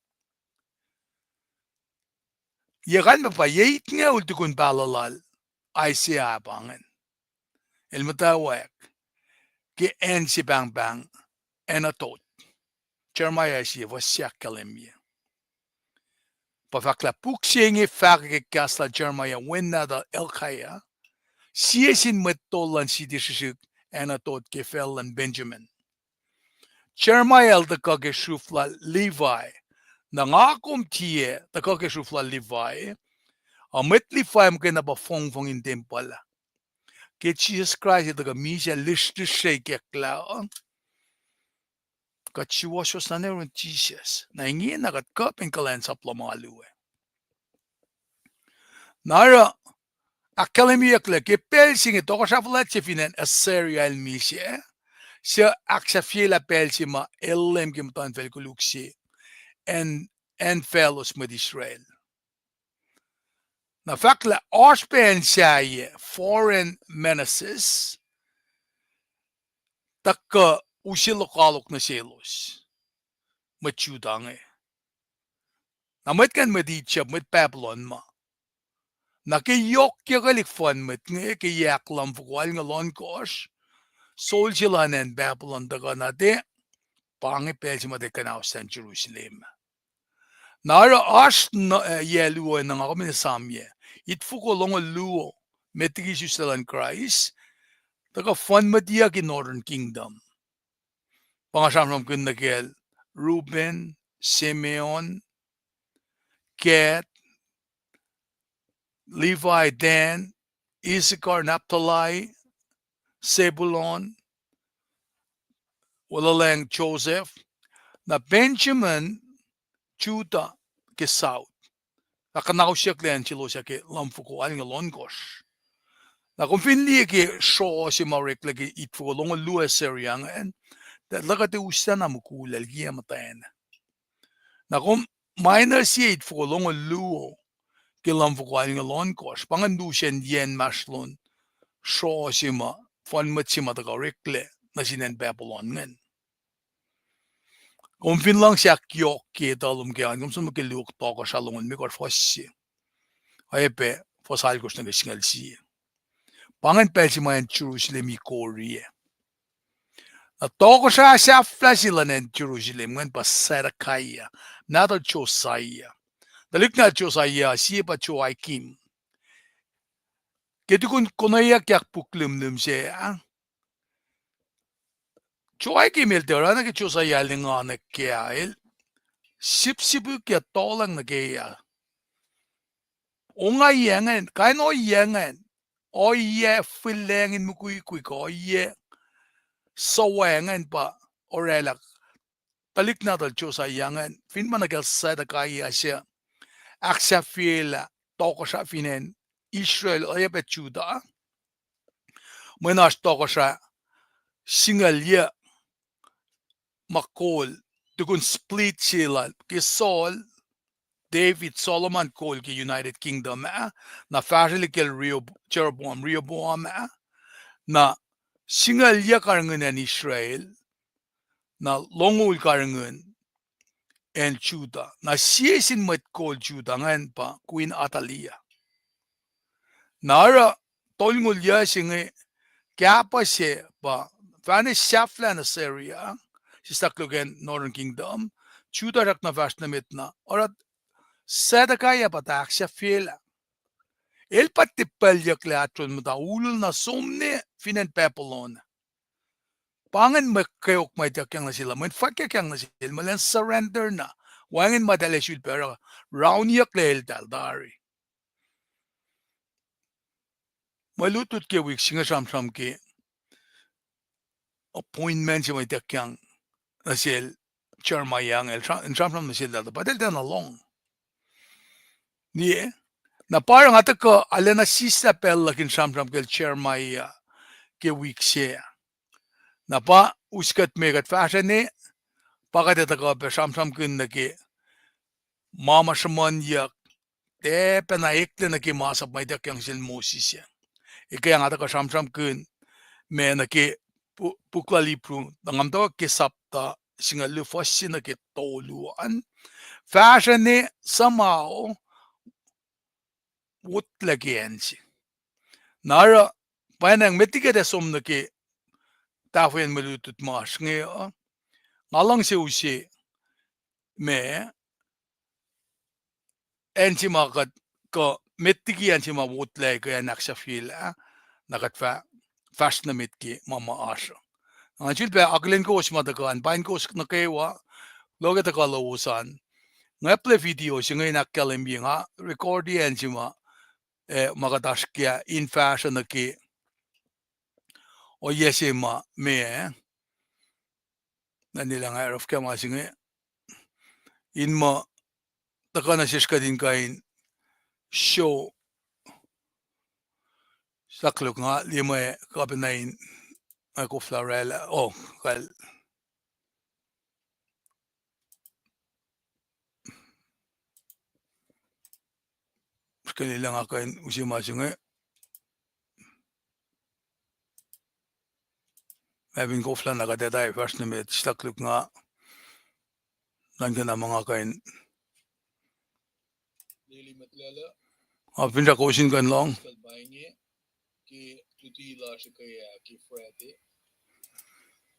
Yac kalmac pa yac itngoul tukun pahluh lal Isaiah pa ingacn. El muhtwacwacack ke acn se pahngpahng Anathoth. Jeremiah sie fuhs se ahkkahlwemye. Pa fahk lah puk se inge fahkwack ke kahs lal Jeremiah wen nahtuhl Hilkiah, sie sin mwet tol luhn siti srihsrihk Anathoth ke facl luhn Benjamin. Jeremiah el tuhkuh ke sruf lal Levi. Na nga kom tiac tuhkuh ke sruf lal Levi, a mwet Levi muhkwena pa fongfong in tempuhl ah. Ke Jisus Kraist el tuhkuh misac, lihsrlihsre ikacklah uh, kuht suwohswohs nuh yurin Jisus. Na ingena kuht kuh in kuhlwacnsap luhn alu ah. Na oruh ahkkahlwemyeyucklac ke pacl se inge tohkohsrah fuhlwact se fin acn Assyria el misac, suc ahksahfyelah pacl se ma el leum ke muhtuhnfacl koluk se, acn, acn faclos mwet Israel. Na fahk lah oasr pac acn sahyac, foreign menaces, tuhkuh use lokoalok nuh selos, mwet Judah inge. Na mwet ingacn mwet Egypt, mwet Babylon ma. Na ke yohkyakwelihk fuhn mwet inge ke yac ahkluhmfoko alngoul ohnkohsr, solse luhn acn Babylon tuhkuh na tiac, pa inge pacl se ma tiac kuhnauslah Jerusalem. Na oruh oasr, eh, yac luo na nga kom in esamyac, itfoko longoul luo, met liki isuslac luhn Kraist, tuhkuh fuhn mwet iyuck in Northern Kingdom. Pa nga sramsramkihn nuh kacl Reuben, Simeon, Gad, Levi, Dan, Issachar, Naphtali, Zebulun, olwelah Joseph, na Benjamin, Judah ke south. Na kuhnausyucklac acn selos ah ke luhmfoko alngoul ohnkohsr. Na kom fin liye ke sroh se ma oreklac ke itfoko longoul luo Assyria ingacn, tuh luhkuh tiac uslah na mukul ah, el kiyac muhtwacn. Na kom minus eight foko longoul luo ke lumfoko alngoul ohnkohsr, pa ingacn lusen yen masrlon sroh se ma, fun mwet se ma tuhkuh oreklac nuh sin acn Babylon ingacn. Kom fin luhngse ahkyohkye tuhlum ke an, kom som nuh ke Luk tohkohsrah longoul limekohsr fuhs se. Oacyacpac fuhs alkohsr nuh ke singucul sie. Pa ingacn pacl se ma acn Jerusalem ikori ah. Na tohkohsrah sahflah se luhn acn Jerusalem ingacn pa Zedekiah, nahtuhl Josiah. Tuhlihk nahtuhl Josiah, sie pa Joachim. Ke tukun konweyuckyak puk limlim se ah, Joachim el tiac oruh nuh ke Josiah el engan ke ah, el sipsipihkyak tohlacng nuh ke ah. Ongaiyac ingacn, kain ohiyac ingacn, ohiyac fihllacng in mukwikwi kuh ohiyac suc wacngihn pa oraclah tuhlihk nahtuhl Josiah ingacn, fin ma nuh kacl Zedekiah se, ahksahfyelah tohkohsrah fin acn Israel oacyacpac Judah. Mweyen oasr tohkohsrah singucul yuc ma kol, tukun split se lal ke Saul, David, Solomon kol ke United Kingdom ah, na fahsrwelihk kacl Jeroboam, Rehoboam ah, na singucul yuc karihngihn acn Israel, na longoul karihngihn acn Judah. Na sie sin mwet kol Judah ingacn pa Queen Athaliah. Na oruh tolngoul yuc se inge, kahpuh se pa fahne sahflah nuh Syria, sislah koluk acn Northern Kingdom, Judah srackna fahsr nuh met na oruh Zedekiah pa tuh ahksahfyelah. El pa tiac paclyucklac ahtron muhta ulul na som nuh fin acn Babylon. Pa ingacn mwe kweok ma ituckyang nuh sel uh, mwe fwackyuckyang nuh sel, mwe lwen surrender na, wacngihn ma eltahl ac sulpac oruh, rauniyucklac eltahl tari. Mwe lutlut ke wik se inge sramsram ke appointment se ma ituckyang nuh sel Jeremiah inge, el sra-, in sramsram nuh seltahl, pa eltahl tiacna lohng. Liye, na pa oruh nga tuhkuh arulacna sislah pacl luhk in sramsram kacl Jeremiah ke wik se. Na pa us kuht me kuht fahsrweni, pa kuht ac tuhkuh pac sramsramkihn nuh ke ma ma sruhmuhnyuck, tiac pacna eklac nuh ke masap ma ituckyang sel Moses ah. Eke nga tuhkuh sramsramkihn me nuh ke pu-, puk lal Hebrew, na nga muhtwacwacack ke sapta singucul luo fuhs se nuh ke tolu an, fahsrweni suhmaho wotlac ke acn se. Na oruh, pwacnwacng met liki kuht ac som nuh ke tahfweacn mwe lutlut ma oasr inge uh, nga luhngse use me acn se ma kuht, kuh met liki acn se ma wotlac ke acn ahksahfyelah, na kuht fah fahsr nuh met ke ma ma oasr uh. Nga sulpac akihlen kowos ma tuhkuh an, pain kowos nuh kwewa, loke tuhkuh lowos an. Nga play video se inge in ahkkahlwemye nga recordi acn se ma, eh, ma kuht oasr kac in fahsruh nuh ke ohiyac se ma me, na nilac nga arulacna fuhkah ma se inge, in muh tuhkuh nuh sesr kuht in kuh in show, sahklok nga liye mwe kuh pacna in, nga koflah oraclah, oh, kal. Srihke lah nga kuh in use ma se inge. Ac fin koflah na kuht ac tari fahsr nuh met, sahklok nga, nuhnkuh na ma nga kuh in. Ac finsrak kowos in kuh in lohng.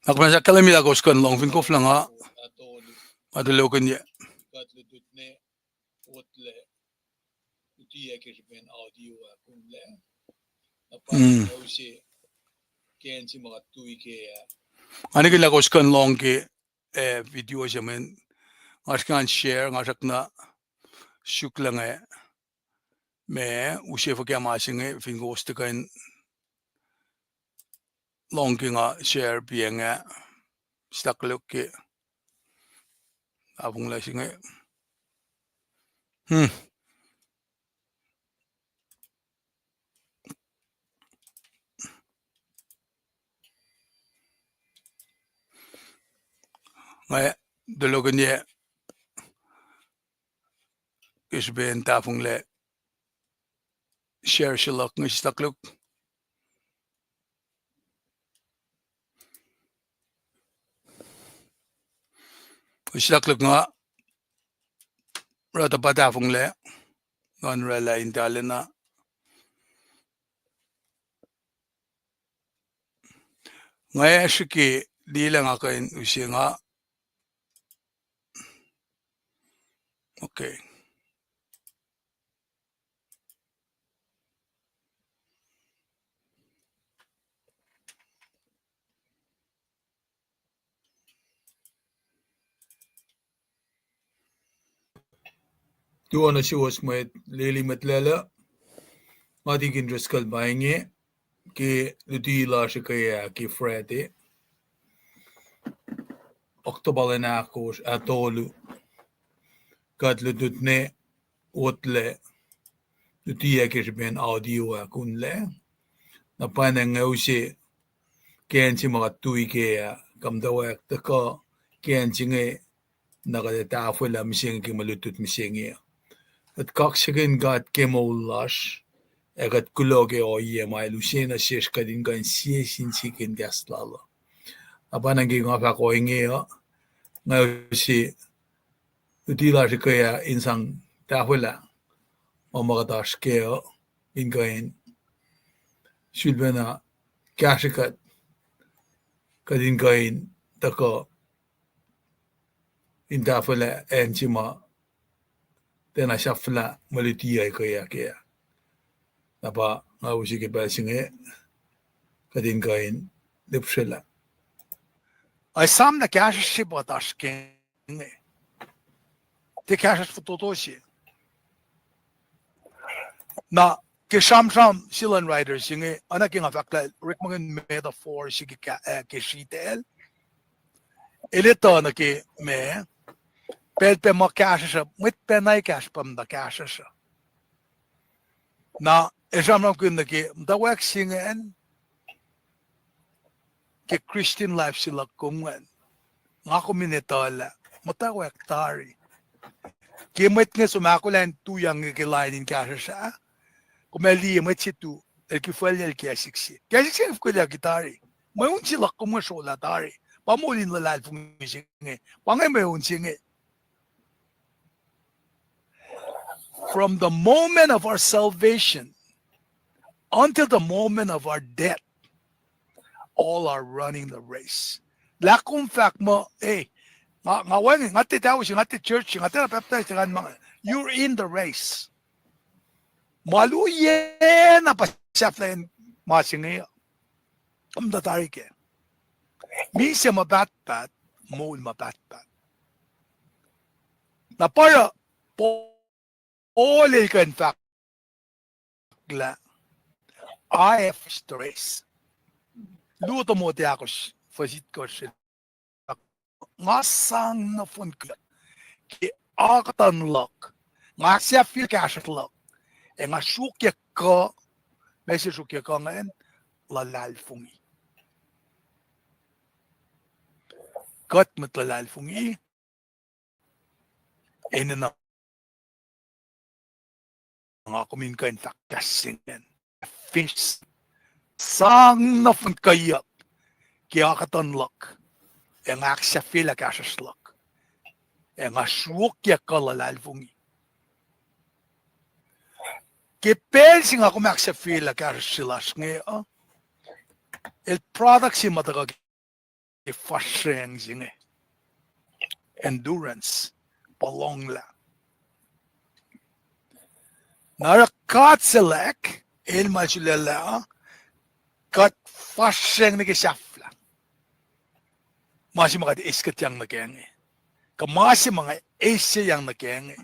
Nga kuh in ahkkahlwemye lah kowos kuh in lohng fin koflah nga. Nga tulokihnyac. Mm. Nga nikihn lah kowos kuh in lohng ke, eh, video se mweyen nga srihke ngan share, nga srackna suk lah inge, ma use fuhkah ma se inge fin kowos tiac kuh in lohng ke nga share piac inge, sahklok ke afonglac se inge. Hmm. Nga tulokihnyac. srihpen tahfonglac share se luhk inge, sislah koluk. Sislah koluk nga, oruh tuh pa tahfonglac, nga orwaclah in talena. Nga srihke liye lah nga kuh in use nga. Okay. Tuh oacna suwos mwet lili mwet lwelah, nga Deacon Driscoll pa inge, ke luti lasr ekuh ah ke Friday, October lwen ahkosr, ah, tolu. Kuht lutlut ne otlac luti ah ke srihpen audio ah kunlac. Na pwacnwacng nga use ke acn se ma kuht tui ke ah, kuh muhtwacwacack tuhkuh ke acn se inge, na kuht ac tahfwelah mihsenge ke mwe lutlut mihsenge. Kuht kaksakihn God ke moul lasr, ac kuht kuloh ke ohiyac ma El use nuh sesr kuht in kuh in sie sin sikihn kahs Lal uh. Na pwacnwacng ke nga fahk ohinge uh, nga use luti lasr ekuh ah in sang tahfwelah ma ma kuht oasr kac uh, in kuh in sulpacna kahsrwe kuht, kuht in kuh in tuhkuh in tahfwelah acn se ma tiacna sahflah mwe luti uh ekuh ah kac. Na pa nga use ke pacl se inge, kuht in kuh in lihpsrelah. Ac esam na kahsruhsr se pa oasr ke inge. Tiac kahsruhsr fototo se. Na ke sramsram se luhn writer se inge, oacna ke nga fahk lah orekmakihn metaphor se ke ka-, eh, ke sritacl. El etuh nuh ke ma, pacl pac ma kahsruhsr uh, mwet pacna ekahsr pa muhta kahsruhsr uh. Na el sramsramkihn nuh ke muhtwacwacack se ingacn, ke Christian life se luhk kom ingacn, nga kom in etuh lah muhtwacwacack tari. Ke mwet inge som ahkolah in tuyak inge ke lain in kahsruhsr ah, kom ac liye mwet se tu, el kifaclyacl ke sik se. Ke sik se fihkwelah ke tari. Mweun se luhk kom inge srolah tari. Pa moul in luhlahlfongi se inge. Pa inge mweun se inge. From the moment of our salvation until the moment of our death, all are running the race. Lah kom fahk muh, eh, nga, nga wacngihn, nga tiac tawo se, nga tiac church se, nga tiacna baptize se, nga ma, you're in the race. Ma luo yen na pa sahflahiyacn ma se inge uh. Kom tuh tari kac. Misac ma pahtpaht, moul ma pahtpaht. Na pa oruh Paul el kuh in fahk lah, I have finished the race. Luo Timothy ahkosr, fuhs itkohsr, nga sang nohfohn kuh ke akuhtuhn luhk, nga ahksahfyelah kahsruhsr luhk, ac nga sruokyac kuh, ma se sruokyac kuh ingacn, luhlahlfongi. Kuht mwet luhlahlfongi, enenuh nga kom in kuh in fahk kahs se ingacn. Fish, sang nohfohn kuhiyuck ke akuhtuhn luhk, ac nga ahksahfyelah kahsruhsr luhk, ac nga sruokyac kuh luhlahlfongi. Ke pacl se nga kom ahksahfyelah kahsruhsr se lasr inge uh, el product se ma tuhkuh ke fahsracng se inge. Endurance, puhlonglah. Na oruh God select, el ma sulaclah, kuht fahsracng nuh ke sahflah. Ma se ma kuht eiskuhtyang nuh kac inge. Kuh ma se ma nga eisyeyang nuh kac inge.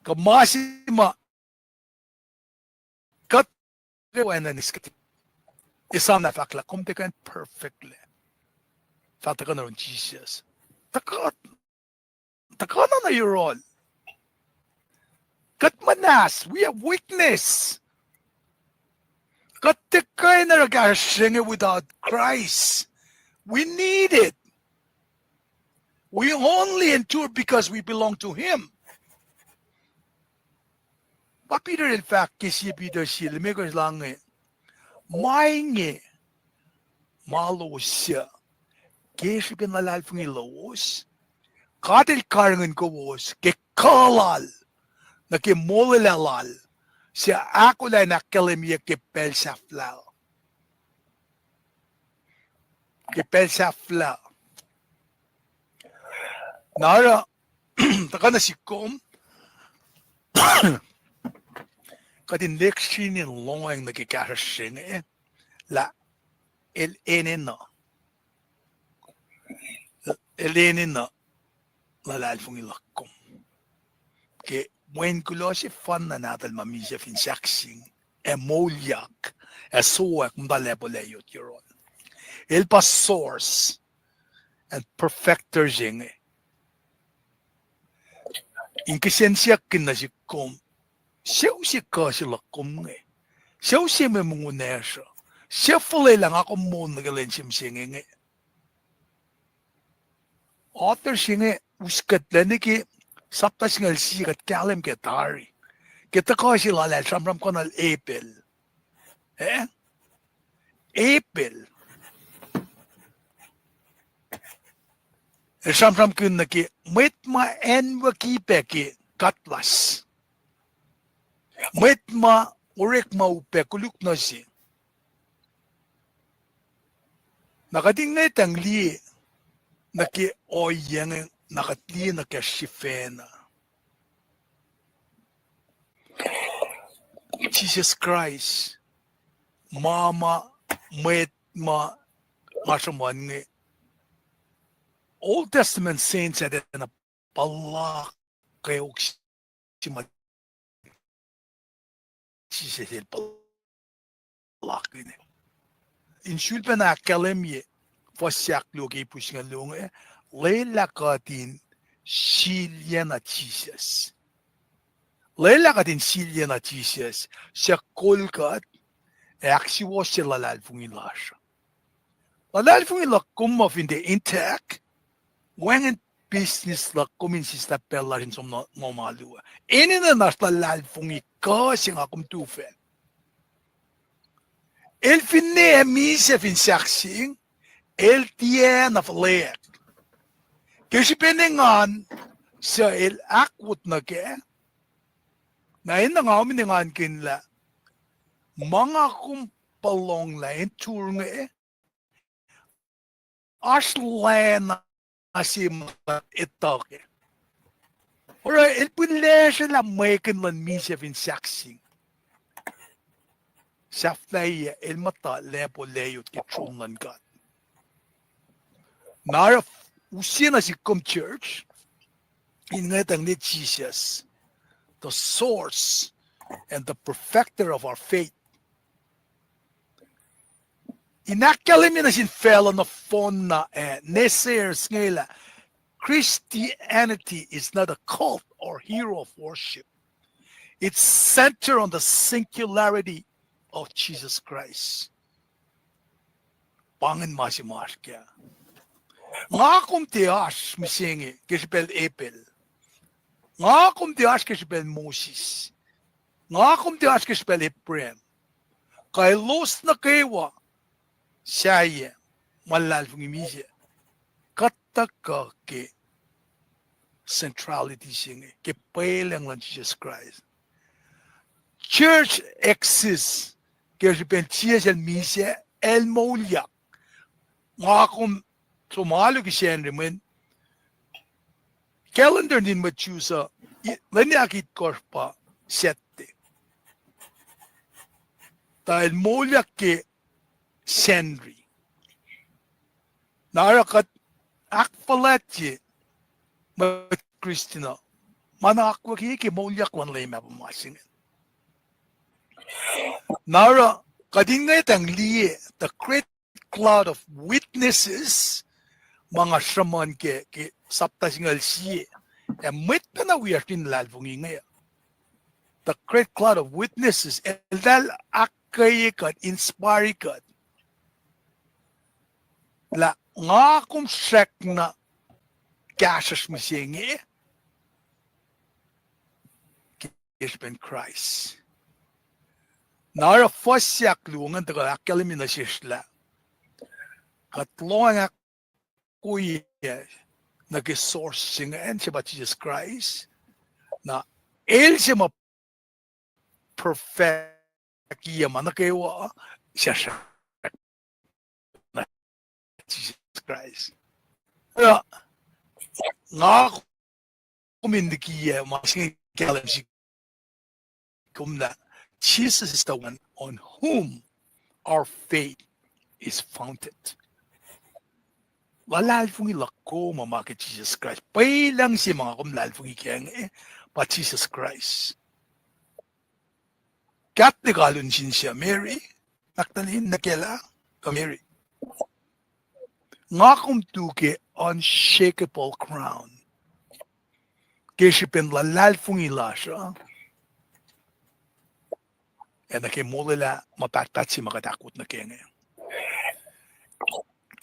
Kuh ma se ma kuht ke wacngihn eiskuhtyang. Esam na fahk lah kom tiac kuh in perfectly. Fahk tuhkuh nuh yurin Jisus. Tuhkuh, tuhkuh na nuh yohrohl. Kuht muhnahs, we have weakness. Kuht tiac kuh in oruh kahsruhsr se inge without Christ. We need it. We only endure because we belong to Him. pa Peter el fahk ke sie Peter sie limekohsr la inge, ma inge ma lowos suc ke srihpen luhlahlfongi lowos, God El karihngihn kowos ke kuh lal, nuh ke molwelah lal, suc ahkolah in ahkkahlwemyeyuck ke pacl sahflah. Ke pacl sahflah. Na oruh, tuhkuh nuh sihk kom, kuht in lihksreni in lohacng nuh ke kahsruhsr se inge, lah el enenuh, el enenuh luhlahlfongi luhk kom. Ke mweyen kuloh sefanna nahtuhl ma misac fin sahkseng, ac moulyak, ac sowack muhta lacpo layot yohrohl. El pa source and perfecter se inge. In kihsen siyuck kihn nuh sihk kom, suc use kuh se luhk kom inge? Suc use mwe mongo nahsruh? Suc fuhlwelah nga kom moul nuh ke lwen se mihsenge inge? Author se inge uskuhtlac nuh ke sapta singucul sie kuht kahlwem ke tari. Ke tuhkuh se lal ah el sramsramkihn Abel. Eh? Abel. El sramsramkihn nuh ke mwet ma acnwucki pac ke katlas. Mwet ma orekma upac koluk nuh se. Na kuht in ngwetacng liye nuh ke ohiyac inge, na kuht liye nuh ke sifacna. Jisus Kraist, ma ma mwet ma nga sruhmuhn inge, Old Testament saints ah tiacna puhla kweok se ma Jisus el puhlakihn. In sulpacna ahkkahlwemye fuhs ahkluo ke ipus inge longe, lwelah kuht in silyacna Jisus. Lwelah kuht in silyacna Jisus, suc kol kuht, ac ahksuwohsye luhlahlfongi lasr. Luhlahlfongi luhk kom ma fin tiac intact, wacngihn business luhk kom in sislah pacl lasr in som nuh lohm alu ah. Enenuh in oasr luhlahlfongi kuh se nga kom tuhfah. El finne ac misac fin sahkseng, el tiacna fuhlweack. Ke srihpen engan suc el ahkwot nuh kac, na enenuh nga kom in engankihn lah ma nga kom puhlonglah in tur inge, oasr lana se ma etuh kac. Oruh el pihn lasr lah mwekihn luhn misac fin sahkseng. Sahflahiyac el muhta lacpo layot ke tron luhn God. Na oruh use na sihk kom church, in ngwetacng liye Jisus, the source and the perfecter of our faith. In ahkkahlwemye nuh sin facluh nohfohnna, eh, naysayers inge lah Christianity is not a cult or hero of worship. It's centered on the singularity of Jesus Christ. Pa ingacn ma se ma oasr kac. Nga kom tiac oasr mihsenge ke srihpacl Abel. Nga kom tiac oasr ke srihpacl Moses. Nga kom tiac oasr ke srihpacl Abraham. Kuh elos nuh kwewa sahyac ma luhlahlfongi misac. Kuht tuhkuh ke centrality se inge, ke pwelucng luhn Jisus Kraist. Church exists ke srihpen Jisus el misac, el moulyak. Nga kom som alu ke Sacnri mweyen calendar nuhtin mwet Jews uh, lwen ahkitkohsr pa Saturday. Tuh el moulyak ke Sacnri. Na oruh kuht ahkfuhlwactye mwet Christian uh, ma na akwucki ke moulyak luhn Leum ah pa ma se inge. Na oruh kuht in ngwetacng liye the great cloud of witnesses, ma nga sruhmuhn ke, ke sapta singucul sie. Ac mwet pacna wiyacsr in luhlahlfongi inge. The great cloud of witnesses, eltahl ahkkweye kuht, inspire kuht. Lah nga kom srackna kahsruhsr mihsenge, ke srihpen Kraist. Na oruh fuhs se ahkluo ingacn tuhkuh ahkkahlwemye nuh sesr lah kuht lohacng ahkwoye nuh ke source se ingacn, se pa Jisus Kraist. Na el se ma perfect-iyac ma nuh kwewa, sesr na Jisus Kraist. Na nga kom in likiyac ma se inge kahlwem sihk kom lah Jesus is the one on whom our faith is founded. Luhlahlfongi luhk kom uh ma ke Jisus Kraist. Pwelucng se ma nga kom luhlahlfongi kac inge pa Jisus Kraist. Catholic alu nuh sin suc Mary Magdalene, nuh ke lah, kuh Mary. Nga kom tu ke unshakable crown ke srihpen luhlahlfongi lasr uh, ac nuh ke molwelah ma pahtpaht se ma kuht ahkwot nuh ke inge.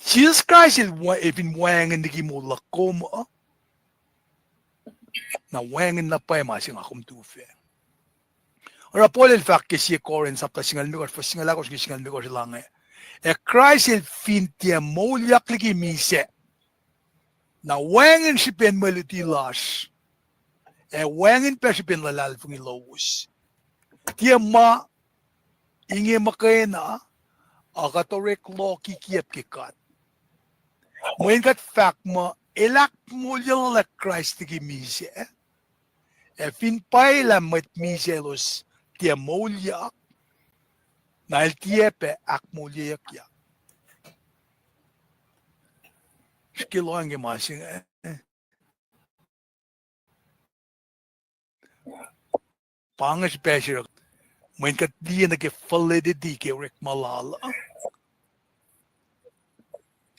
Jisus Kraist el wa-, el fin wacngihn liki moul luhk kom uh, na wacngihn na pwacye ma se nga kom tu fac. Oruh Paul el fahk ke sie Corinth sapta singucul limekohsr, fuhs singucul ahkosr ke singucul limekohsr el inge, ac Kraist el fin tiac moulyak liki misac, na wacngihn srihpen mwe luti lasr, ac wacngihn pac srihpen luhlahlfongi lowos. Tiac ma inge muhkwena, a kuht orek loh kikiyacp ke God. Mweyen kuht fahk muh el ahkmoulyellac Kraist liki misac, ac fin pwacye lah mwet misac elos tiac moulyak, na el tiac pac ahkmoulyeyuckyak. Srihke lohacng ke ma se inge. Pa inge srihpac se, mweyen kuht liye nuh ke validity ke orekma lal uh,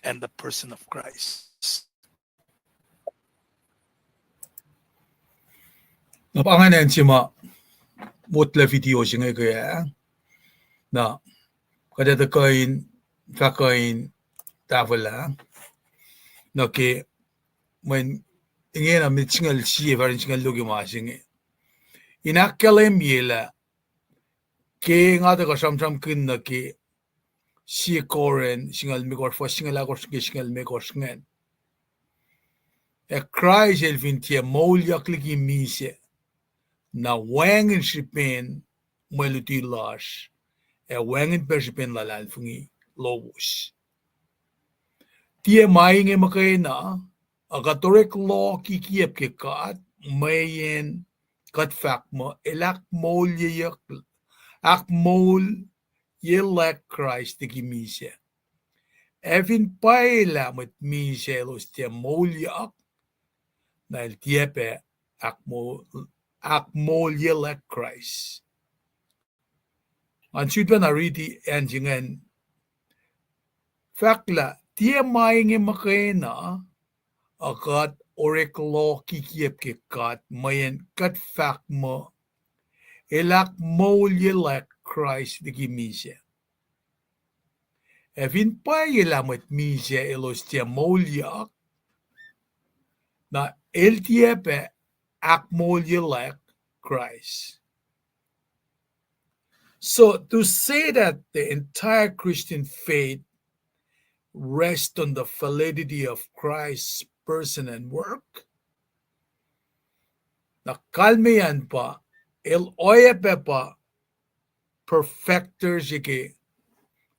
and the person of Christ. Na pa ingacn se ma motlac video se inge ke ah. Na kuht ac tuhkuh in fahk kuh in tahfwelah nuh ke mweyen ingena met singucul sie, fahsr in singucul luo ke ma se inge. In ahkkahlwemye lah ke nga tuhkuh sramsramkihn nuh ke sie Corinth singucul limekohsr, fuhs singucul ahkosr ke singucul limekohsr ingacn, ac Kraist el fin tiac moulyak liki misac, na wacngihn srihpen mwe luti lasr, ac wacngihn pac srihpen luhlahlfongi lowos. Tiac ma inge muhkwena, a kuht orek loh kikiyacp ke God, mweyen kuht fahk muh el ahkmoulyeyuck, ahkmoulyelah Kraist liki misac. Ac fin pwacye lah mwet misac elos tiac moulyak, na el tiac pac ahkmo-, ahkmoulyelah Kraist. An sut pacna riti acn se ingacn, fahk lah tiac ma inge muhkwena, a kuht orek loh kikiyacp ke God, mweyen kuht fahk muh el ahkmoulyelah Kraist liki misac. Ac fin pwacye lah mwet misac elos tiac moulyak, na el tiac pac ahkmoulyelah Kraist. So to say that the entire Christian faith rests on the validity of Christ's person and work, na kalmeyac pa, el oacyacpac pa perfecter se ke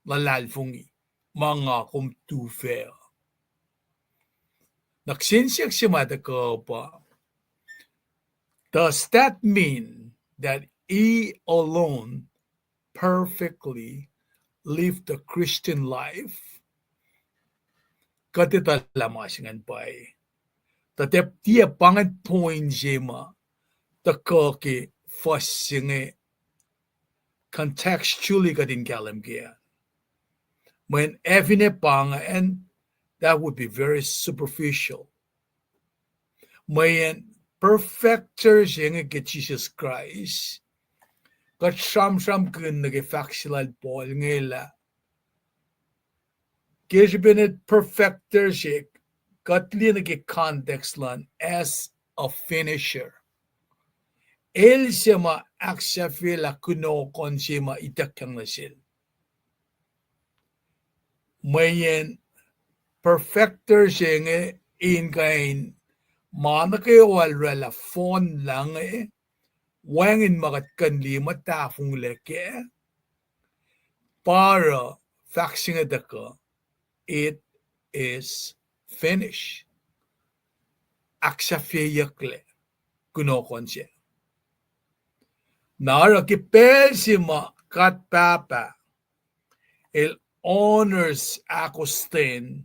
luhlahlfongi ma nga kom tu fac. Na kihsen siyuck se ma tuhkuh pa, does that mean that he alone perfectly lived the Christian life? Kuht etuh lah ma se ingacn pwacye. Tuh tiac pa ingacn point se ma tuhkuh ke fuhs se inge contextually kuht in kahlwem kac. Mweyen ac finne pa ingacn, that would be very superficial. Mweyen perfecter se inge ke Jisus Kraist, kuht sramsramkihn nuh ke fahk se lal Paul inge lah ke srihpen el perfecter se, kuht liye nuh ke context lun as a finisher. El se ma ahksahfyelah kunohkohn se ma ituckyang nuh sel. Mweyen perfecter se inge in kuh in ma nuh kwewa el oraclah fohnlah inge, wacngihn ma kuht kuh in liye muh tahfonglac kac, pa oruh fahk se inge tuhkuh, it is finished. Ahksahfyeyucklac kunohkohn se. Na oruh ke pacl se ma God Pahpah el honors ahkostwen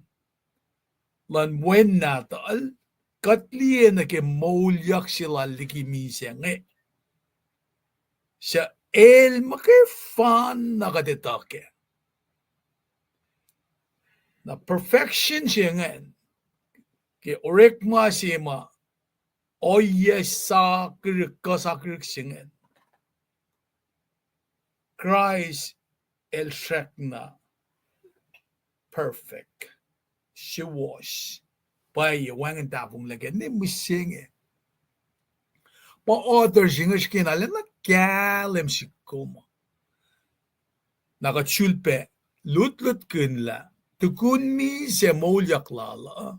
luhn Wen Nahtuhl, kuht liye nuh ke moulyak se lal liki misac inge, suc el muhkwena kuht etuh kac. Na perfection se ingacn, ke orekma se ma ohiyac sakihrihk, kuh sakihrihk se ingacn, Kraist el srackna perfect, suwohs, pwacye, wacngihn tahfonglac kac, ne mihsenge. Pa author se inge srihke na lacna kahlwem sihk kom. Na kuht sulpac lutlutkihn lah tukun misac moulyak lal uh,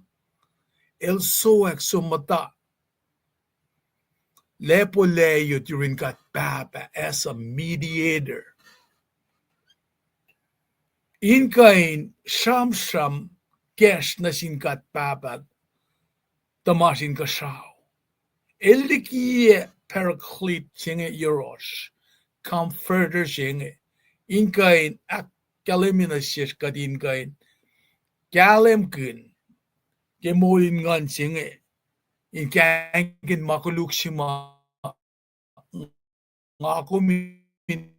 el sowack som muhta lacpo layot yurin God Pahpah as a mediator, in kuh in sramsram kacsr nuh sin God Pahpah tuhmasr Inkuhsrao. El likiyac Paraclete se inge yohrohsr, Comforter se inge, in kuh in ahkkahlwemye nuh sesr kuht in kuh in kahlwemkihn ke moul in nguhn se inge, in kahingkihn ma koluk se ma nga kom in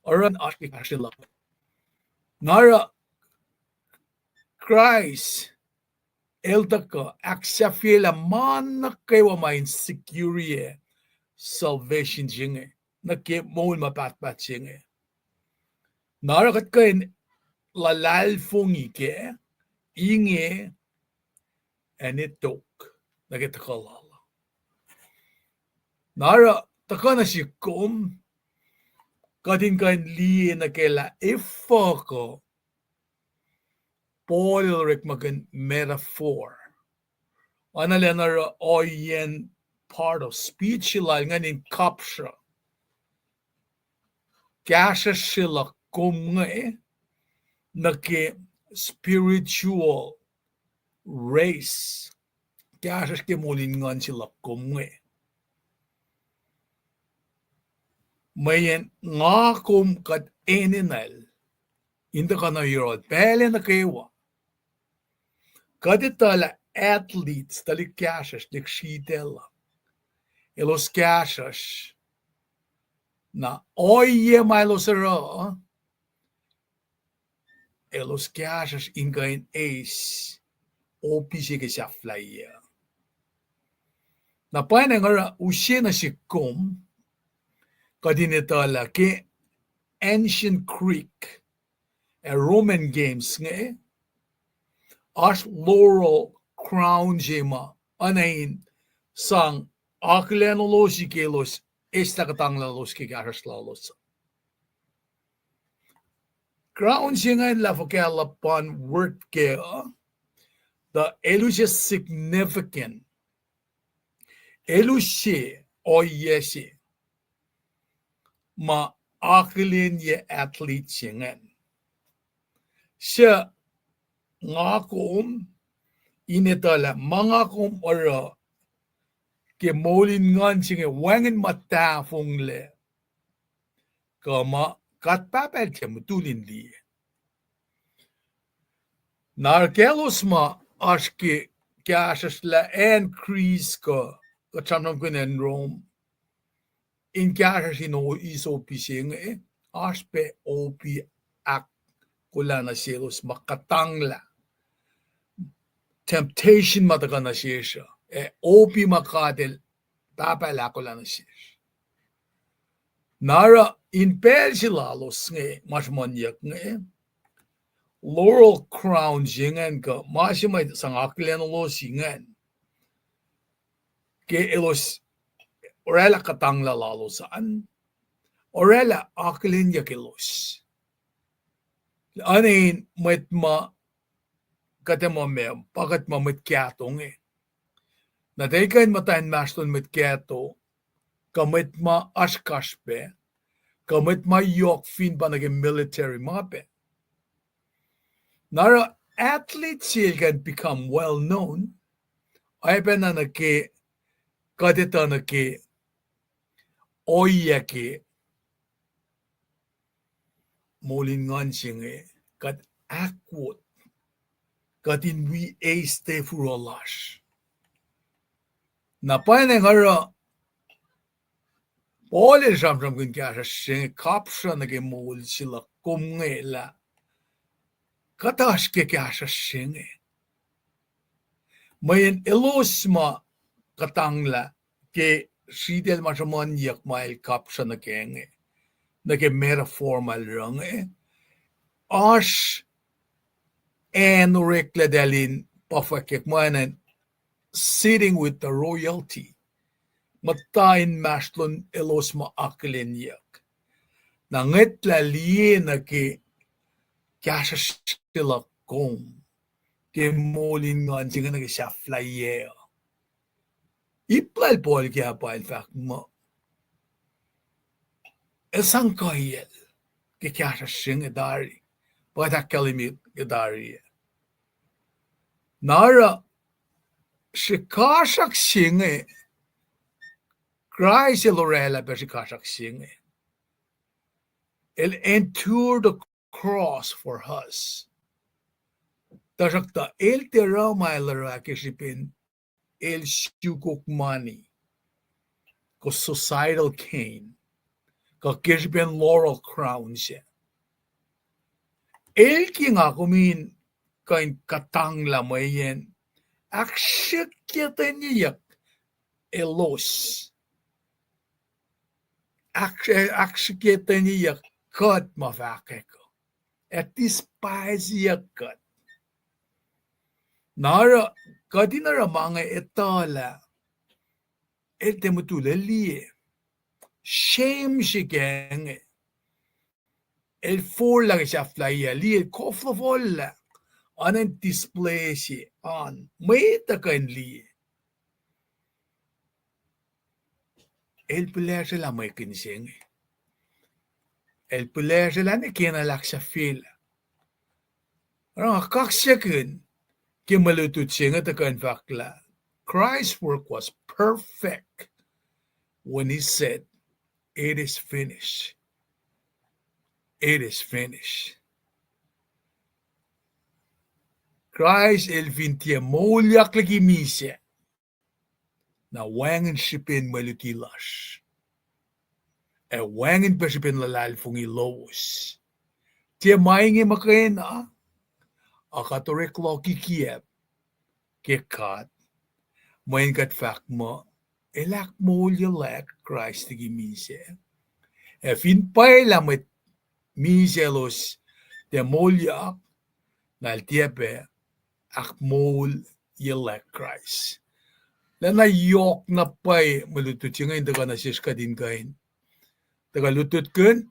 oruh in oasr ke kahsrwelos. Na oruh Kraist el tuhkuh ahksahfyelah ma nuh kwewa ma in secure salvation se inge, nuh ke moul ma pahtpaht se inge. Na oruh kuht kuh in luhlahlfongi kac, inge, ac ne tok nuh ke tuhkuh lal. Na oruh tuhkuh nuh sihk kom, kuht in kuh in liye nuh ke lah efuh kuh Paul el orekmakihn metaphor. Oacna lacna oruh ohiyacn part of speech lal ingacn in kapsruh kahsruhsr se luhk kom inge nuh ke spiritual race, kahsruhsr ke moul in nguhn se luhk kom inge. Mweyen nga kom kuht enenuh el in tuhkuh nuh yohrohl pacl nuh kwewa. Kuht etuh lah athletes, tuhlihk kahsruhsr, tuhlihk sritacl uh, elos kahsruhsr. Na ohiyac ma elos oruh, elos kahsruhsr in kuh in eis opi se ke sahflahiyac. Na pwacnwacng oruh use nuh sihk kom, kuht in etuh lah ke ancient Greek ac Roman games inge, oasr laurel crown se ma oacna in sang akihlenulosi ke elos eslah kuhtanglah lalos ke kahsruhsr lalos. Crown se ingacn lah fuhkah luhpan word kac uh, tuh el use significant. El use ohiyac se ma akihlenye athlete se ingacn. Suc nga kom in etuh lah ma nga kom oruh ke moul in nguhn se inge wacngihn ma tahfonglac, kuh ma God Pahpah el tiac mutul in liye. Na oruh kaclos ma oasr ke kahsruhsr lah acn Greece kuh, kuht sramsramkihn acn Rome, in kahsruhsr in o-, eis opi se inge, oasr pac opi ahkolah nuh selos ma kuhtanglah. Temptation ma tuhkuh nuh sesr uh, ac opi ma God el Pahpah el ahkolah nuh sesr. Na oruh in pacl se lalos inge, ma sruhmuhnyuck inge, laurel crown se ingacn kuh ma se ma sang akihlenulosi ingacn, ke elos oraclah kuhtanglah lalos an, oraclah akihlenyuck elos. Oacna in mwet ma kuht ac muh ma, pa kuht muh mwet kahto inge. Na tuh el kuh in muhta inmahsrlon mwet kahto, kuh mwet ma oasr kasrpac, kuh mwet ma yohk fin pa nuh ke military ma pac. Na oruh athlete se el kuh in become well known, oacyacpac na nuh ke kuht etuh nuh ke ohiyac ke moul in nguhn se inge, kuht ahkwot, kuht in wi eis tefuroh lasr. Na pwacnwacng oruh Paul el sramsramkihn kahsruhsr se inge, kapsra nuh ke moul se luhk kom inge lah kuht oasr ke kahsruhsr se inge. Mweyen elos ma kuhtanglah ke sritacl ma sruhmuhnyuck ma el kapsra nuh ke inge, nuh ke metaphor ma el oruh inge, oasr acn oreklac eltahl in pa fwackyuck ma enenuh sitting with the royalty. Muhta inmahsrlon elos ma akihlenyuck. Na ngwetlah liye nuh ke kahsruhsr se luhk kom ke moul in nguhn se inge nuh ke sahflahiyac uh. Ip lal Paul ke ah pa el fahk muh el sang kuhiyacl ke kahsruhsr se inge tari, pa kuht ahkkahlwemye ke tari. Na oruh srihkasrak se inge, Kraist el oraclah pac srihkasrak se inge. El endure the cross for us. Tuhsruhktuh el tiac oruh ma el oruh ke srihpen el sukok mani, kuh societal gain, kuh ke srihpen laurel crown se. El ke nga kom in kuh in kuhtanglah mweyen ahksrihkye teniyuck elos, ahk-, ahksrihkye teniyuck kuht ma fahkwack uh, ac despise-yuck kuht. Na oruh, kuht in oruh ma inge etuh lah el tiac mutul, el liye. Shame se ke inge. El forlah ke sahflahiyac, liye, el koflofol lah, oacna in display se an, mwet uh kuh in liye. El pihlesrelah mwekihn se inge. El pihlesrelah nuh ke na el ahksahfyelah. Oruh nga kaksakihn ke mwe lutlut se inge tuh kuh in fahk lah Christ's work was perfect when he said, "It is finished." It is finished. Kraist el fin tiac moulyak liki misac, na wacngihn srihpen mwe luti lasr, ac wacngihn pac srihpen luhlahlfongi lowos. Tiac ma inge muhkwena, a kuht orek loh kikiacp ke God, mweyen kuht fahk muh, El ahkmoulyelah Kraist liki misac. Ac fin pwacye lah mwet misac elos tiac moulyak, na el tiac pac ahkmoulyelah Kraist. Lacna yohk na pwacye mwe lutlut se inge in tuhkuh nuh sesr kuht in kuh in tuhkuh lutlutkihn,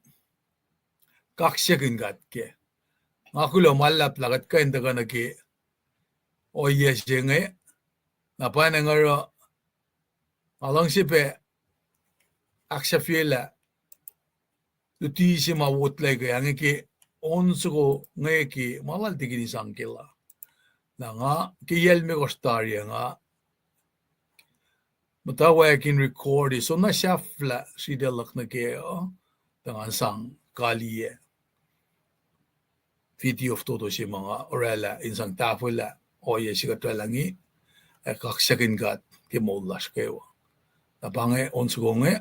kaksakihn God kac. Nga kuloh ma luhlahp lah kuht kuh in tuhkuh nuh ke ohiyac se inge, na pwacnwacng oruh nga luhngse pac ahksahfyelah luti se ma wotlac ke, ah, inge ke on soko inge ke ma lal Tikin Sang Kela. Na nga ke yac limekohsr tari ah nga muhtwacwacack in record-i soenna sahflah sritacl luhk nuh kac uh, tuh ngan sang kaliyac video fototo se ma nga oraclah in sang tahfwelah ohiyac se kuht oraclah inge, ac kaksakihn God ke moul lasr kwewa. Na pa inge on soko inge.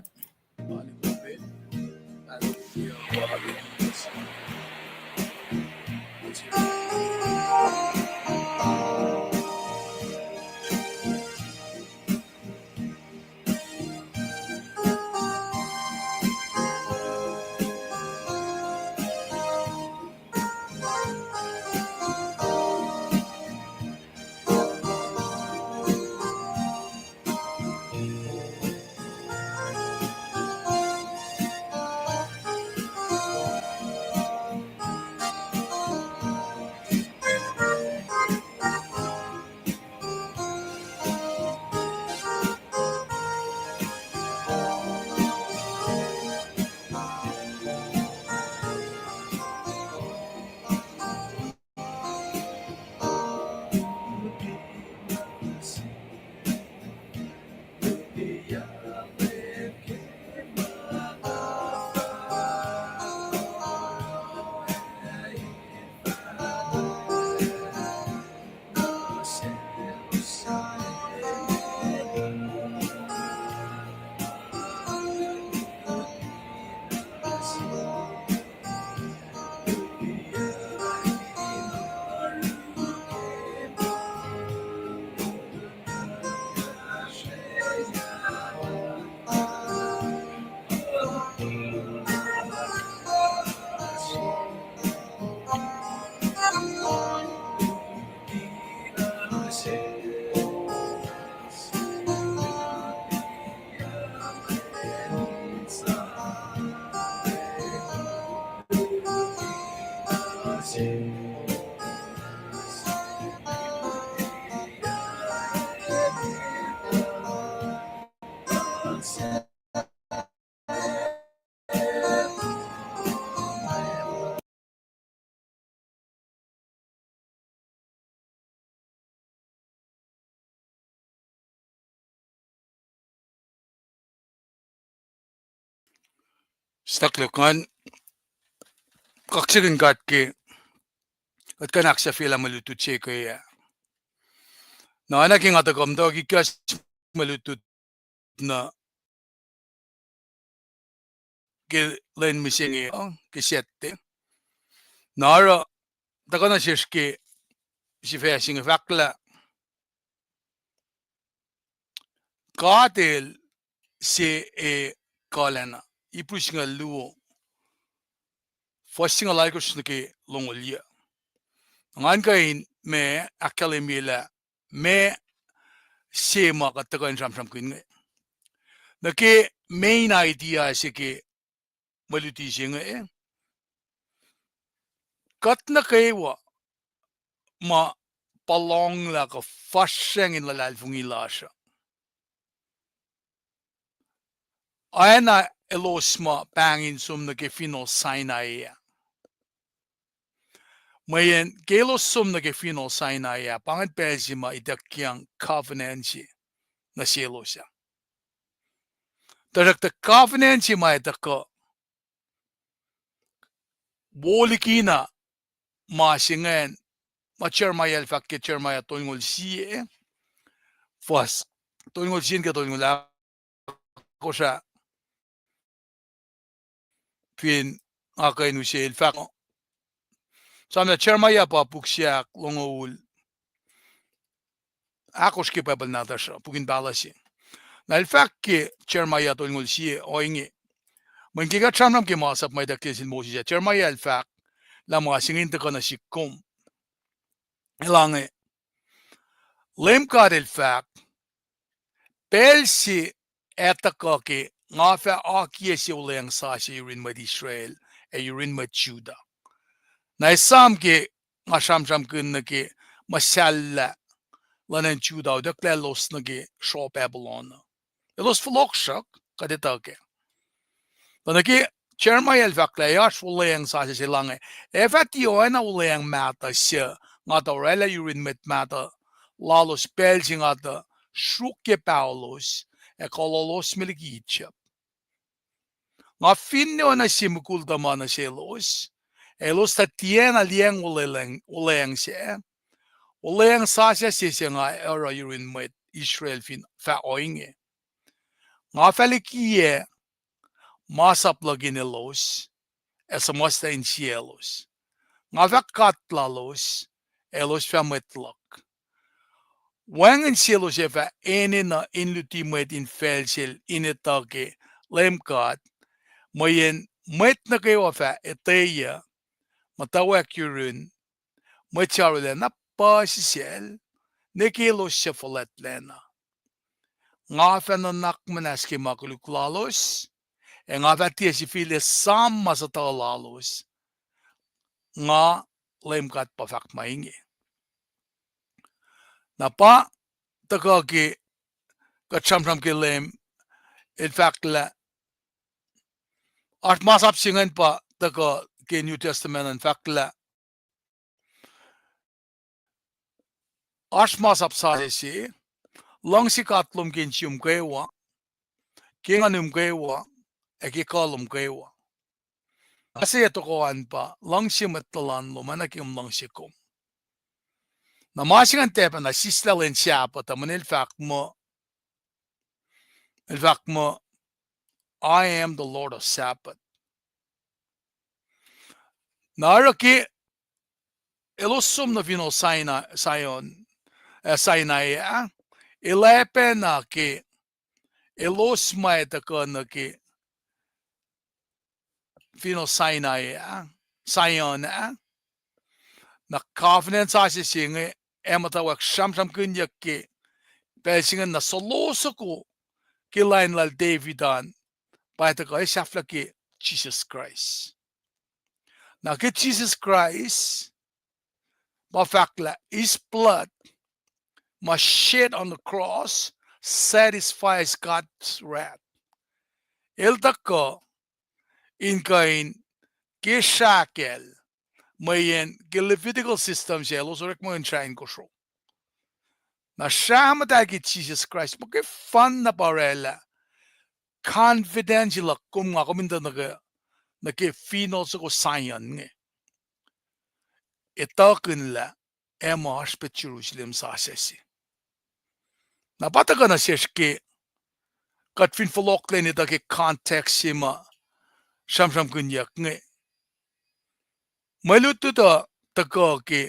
Stuck luhk ngan kaksakihn God ke kuht kuh in ahksahfyelah mwe lutlut se ke ah. Na oacna ke nga tuhkuh muhta ke kahs mwe lutlut na ke lwen mihsenge uh ke Saturday. Na oruh tuhkuh nuh sesr ke sifac se inge fahk lah God El se ac kuhlacna. Ipru singucul luo, fuhs singucul alkosr nuh ke longoul yuc. Ngan kuh in ma ahkkahlwemye lah ma se ma kuht tuhkuh in sramsramkihn inge. Nuh ke main idea se ke mwe luti se inge, kuht nuh kwewa ma puhlonglah kuh fahsracng in luhlahlfongi lasr uh, oacna elos ma pahngihn som nuh ke finohl Sinai ah. Mweyen ke elos som nuh ke finohl Sinai ah, pa ingacn pacl se ma ituckyang covenant se nuh selos ah. Tuhsruhktuh covenant se ma etuh kuh wo likina ma se ingacn, ma Jeremiah el fahk ke Jeremiah tolngoul sie, fuhs tolngoul sie nuh ke tolngoul ahkosr ah, fin nga kuh in use el fahk, Sam na Jeremiah pa puk se ahk longoul ahkosr ke Bible nahtuhsr uh, puk in pahluh se. Na el fahk ke Jeremiah tolngoul sie ohinge. Mweyen ke kuht sramsram ke masap ma ituckyang sel Moses ah, Jeremiah el fahk lah ma se inge in tuhkuh nuh sihk kom. Elange, Leum God El fahk, pacl se ac tuhkuh ke nga fah akiyac sie wuhlweacng sasuc yurin mwet Israel ac yurin mwet Judah. Na esam ke nga sramsramkihn nuh ke muhsahllah luhn acn Judah utucklac elos nuh ke sruoh Babylon uh. Elos fohlohksruhk, kuht etuh kac. Tuh nuh ke Jeremiah el fahk lah ac oasr wuhlweacng sasuc se, elange, ac fah tiac oacna wuhlweacng mahtuh suc nga tuh orwaclah yurin mwet mahtuh lalos pacl se nga tuh sruokyac paholos ac kuhlolos me liki Egypt. Nga finne oacna sie mukul tuhma nuh selos, ac elos tuh tiacna liyacacng wuhlweacng, wuhlweacng sac, wuhlweacng sasuc se se nga oruh yurin mwet Israel fin fah ohinge. Nga fah likiyac masap luhk in elos, ac suhmuhslah insiyaclos. Nga fah God lalos, ac elos fah mwet luhk. Wacngihn selos ac fah enenuh in luti mwet infacl sel in etuh ke Leum God, mweyen mwet nuh kwewa fah etweyuc muhtwacwacack yurin mwet suc arulacna puhsisacl, nwe ke elos suc fuhlwactlacna. Nga fah nuhnak muhnahs ke ma koluk lalos, ac nga fah tiac sifil esam ma suhtuh lalos. Nga Leum God pa fahk ma inge. Na pa tuhkuh ke kuht sramsram ke Leum, el fahk lah, oasr masap se ingacn pa tuhkuh ke New Testament an fahk lah oasr masap sasuc se, luhngse God lom ke insiom kwewa, ke nguhnum kwewa, ac ke kuh lom kwewa. Ase tohkoh an pa luhngse mwet tuhlan lom oacna ke kom luhngse kom. Na ma se ingacn tiac pacna sislah lwen Sabbath uh, mweyen el fahk muh, el fahk muh, I am the Lord of Sabbath. Na oruh ke elos som nuh finohl Sinai, Zion, ah, Sinai ah, el ac pacna ke elos ma etuh kuh nuh ke finohl Sinai ah, Zion ah, na covenant sasuc se inge ac muhtwacwacack sramsramkihnyuck ke pacl se ingacn na suloh soko ke lain lal David an, pa etuh kuh ac sahflah ke Jisus Kraist. Na ke Jisus Kraist, pa fahk lah his blood ma shed on the cross satisfies God's wrath. El tuhkuh in kuh in ke srahkacl, mweyen ke Levitical system se elos orekmakihn srah in kosro. Na srah muhtahl ke Jisus Kraist, ma ke fanna pa orwaclah confidence luhk kom nga kom in tuh nuh ke nuh ke fineol soko Zion inge, etuhkihn lah ac muh oasr pac Jerusalem sasuc se. Na pa tuhkuh nuh sesr ke kuht fin fohlohklac in etuh ke context se ma sramsramkihnyuck inge. Mwe lutlut uh tuhkuh ke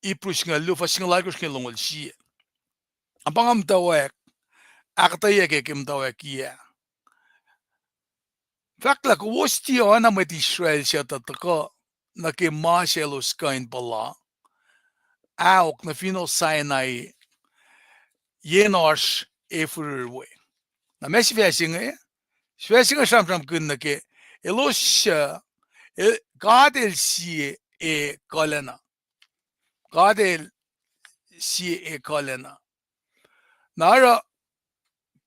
Hebrew singucul luo fuhs singucul alkosr nuh ke longoul sie. Na pa nga muhtwacwacack, ahkuhtweyac ke, ke muhtwacwacack ah. Fahk lah kowos tiac oacna mwet Israel suc tuh tuhkuh nuh ke ma se elos kuh in puhla, ahok, nuh fineol Sinai, yen oasr e fihrihr we. Na meac sifac se inge? Sifac se inge sramsramkihn nuh ke elos suc, e, God El sie e kuhlacna. God El sie e kuhlacna. Na oruh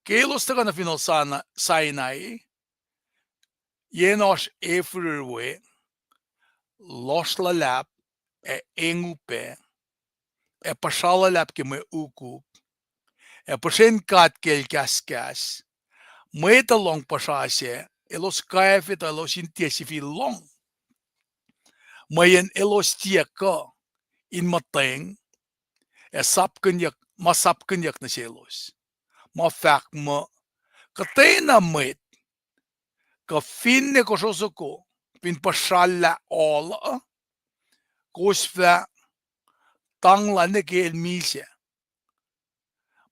ke elos tuhkuh nuh fineol Sana-, Sinai, yen oasr e fihrihr we, lohsr luhlahp, ac engupac, ac puhsra luhlahp ke mwe ukuk, ac puhsren God ke el kahskahs, mwet uh lohng puhsra sac, elos kwacfe tuh elos in tiac sifil lohng. Mweyen elos tiac kuh in muhtweng, ac sapkihnyuck, ma sapkihnyuck nuh selos. Ma fahk muh, kuhtwena mwet, kuh finne kosro soko, fin puhsrallah ohl uh, kowos fah tangla nuh ke el misac.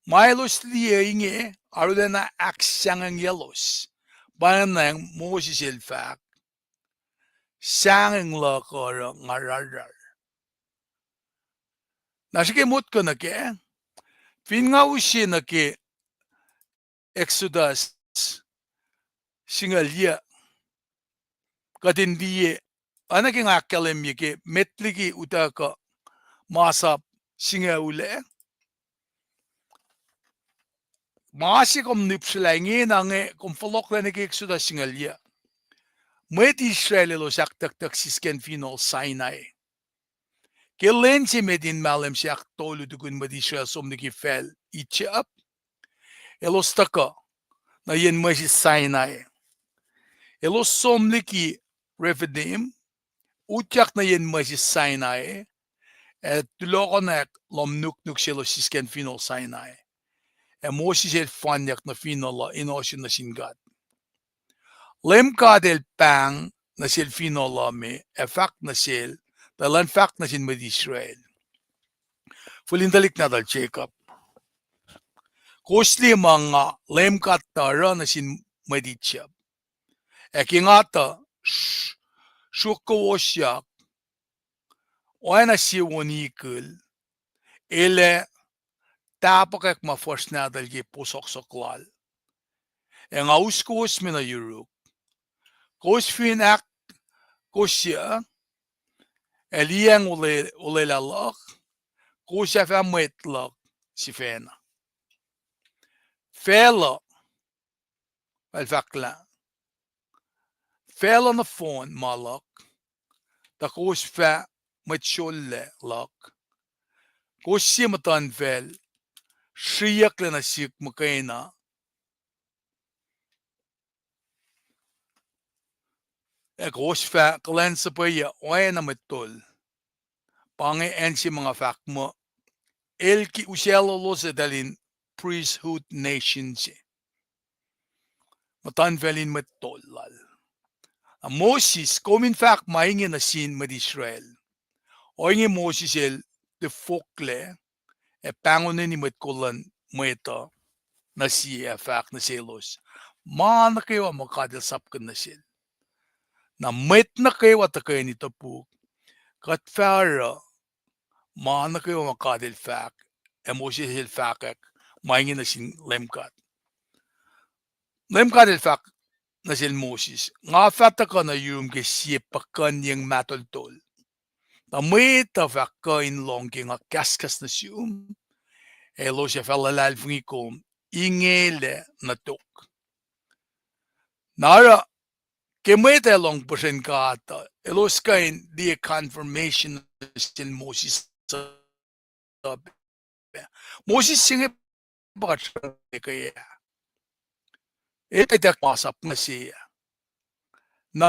Ma elos liye inge arulacna ahksahngahngelos. Pa ingacn Moses el fahk, sahngweng luhk uh oruh nga rarrar. Na srihke motko nuh kac, fin nga use nuh ke Exodus singucul yuc, kuht in liye, oacna ke nga ahkkahlwemye ke met liki utuckuh masap singucul ah, ma se kom nihpsrlah ingena inge kom fohlohklac nuh ke Exodus singucul yuc. Mwet Israel elos ahktucktuck sisken fineol Sinai. Ke lwen se met in mahlwem se ahktolu tukun mwet Israel som liki facl Egypt, elos tuhkuh nuh yen mwesis Sinai. Elos som liki Rephidim, utyak nuh yen mwesis Sinai, ac tulohkohnak lohm nuknuk selos sisken fineol Sinai. Ac Moses el fohnyuck nuh fineol uh in ohsun nuh sin God. Leum God El pahng nuh sel fineol uh me, ac fahk nuh sel, tuh Elan fahk nuh sin mwet Israel, fihl in tuhlihk nahtuhl Jacob, kowos liye ma nga Leum God tuh oruh nuh sin mwet Egypt. Ac ke nga tuh sruok kowosyak oacna sie won ikihn, el ac tahpuhkack ma fuhsr nahtuhl ke posohksohk lal. Ac nga us kowos me nuh yuruk. Kowos fin ahkkohsye ac liyacacng ole-, olwelah luhk, kowos ac fah mwet luhk sifacna. Facluh, el fahk lah, facluh nohfohn ma luhk, tuh kowos fah mwet sollac luhk. Kowos sie muhtuhnfacl, sriyucklac nuh sihk muhkwena, ac kowos fah kuhlwacnsuhpweyuc oacna mwet tol. Pa inge acn se ma nga fahk muh, el ke usaclolos eltahl in priesthood nation se, muhtuhnfacl in mwet tol lal. Na Moses, kom in fahk ma inge nuh sin mwet Israel. Ohinge Moses el tifoklac ac pahngoneni mwet kol luhn mwet uh nuh sie ac fahk nuh selos ma nuh kwewa ma God El sapkihn nuh sel. Na mwet nuh kwewa tuhkweni topuk, kuht fah oruh ma nuh kwewa ma God El fahk, ac Moses el fahkwack ma inge nuh sin Leum God. Leum God El fahk nuh sel Moses, nga fah tuhkuh nuh yurum ke sie puhkuhnyeng mahtoltol, tuh mwet uh fah kuh in lohng ke nga kahskahs nuh sum, ac elos ac fah luhlahlfongi kom, ingelac nuh tok. Na oruh, ke mwet ac lohng puhsren God uh, elos kuh in liye confirmation nuh sel Moses uh, Moses se inge pa kuht sramsramkihn ke ah, el etuh masap nuh se ah. Na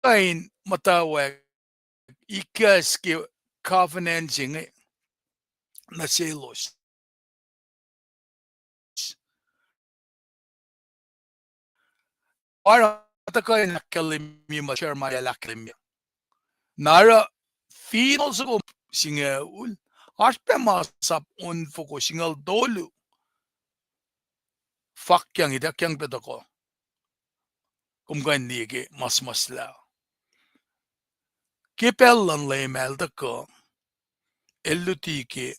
kuh in muhtwacwacack ikacs ke covenant se inge nuh selos. Oruh tuhkuh in ahkkahlwemye ma Jeremiah el ahkkahlwemye. Na oruh fin ol soko singucul, oasr pac masap onfoko singucul tolu. Fakyang, ituckyang pac tuhkuh. Kom kuh in liye ke ma suhmuhslah. Ke pacl luhn Leum el tuhkuh, el luti ke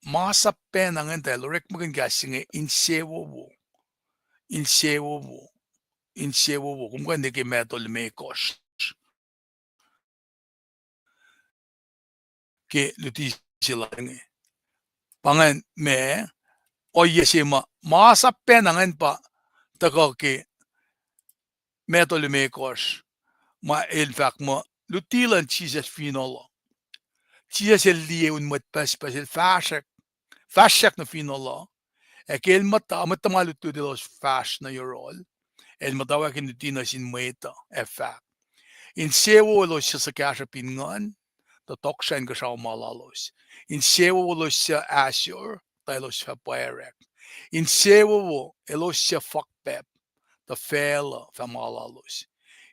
masap pacna ingacn tuh el orekmakihn kahs se inge insewowo. Insewowo. Insewowo. Kom kuh in liye ke Matthew limekohsr. Ke luti se lal inge. Pa ingacn ma, ohiyac se ma, masap pacna ingacn pa tuhkuh ke Matthew limekohsr, ma el fahk muh luti luhn Jisus fin ol uh. Jisus el liye un mwet pucspucs, el fahsr, fahsryak nuh fin ol uh. Ac ke el muhta, mwet tuhma lutlut elos fahsr nuh yohrohl. El muhtwacwacack in luti nuh sin mwet uh, ac fahk, insewowo elos suc suhkahsruhp in nguhn, tuh tohkohsrahi inkuhsrao ma lalos. Insewowo elos suc ahsor, tuh elos fah pwacrack. Insewowo elos suc fakpacp, tuh facluh fah ma lalos.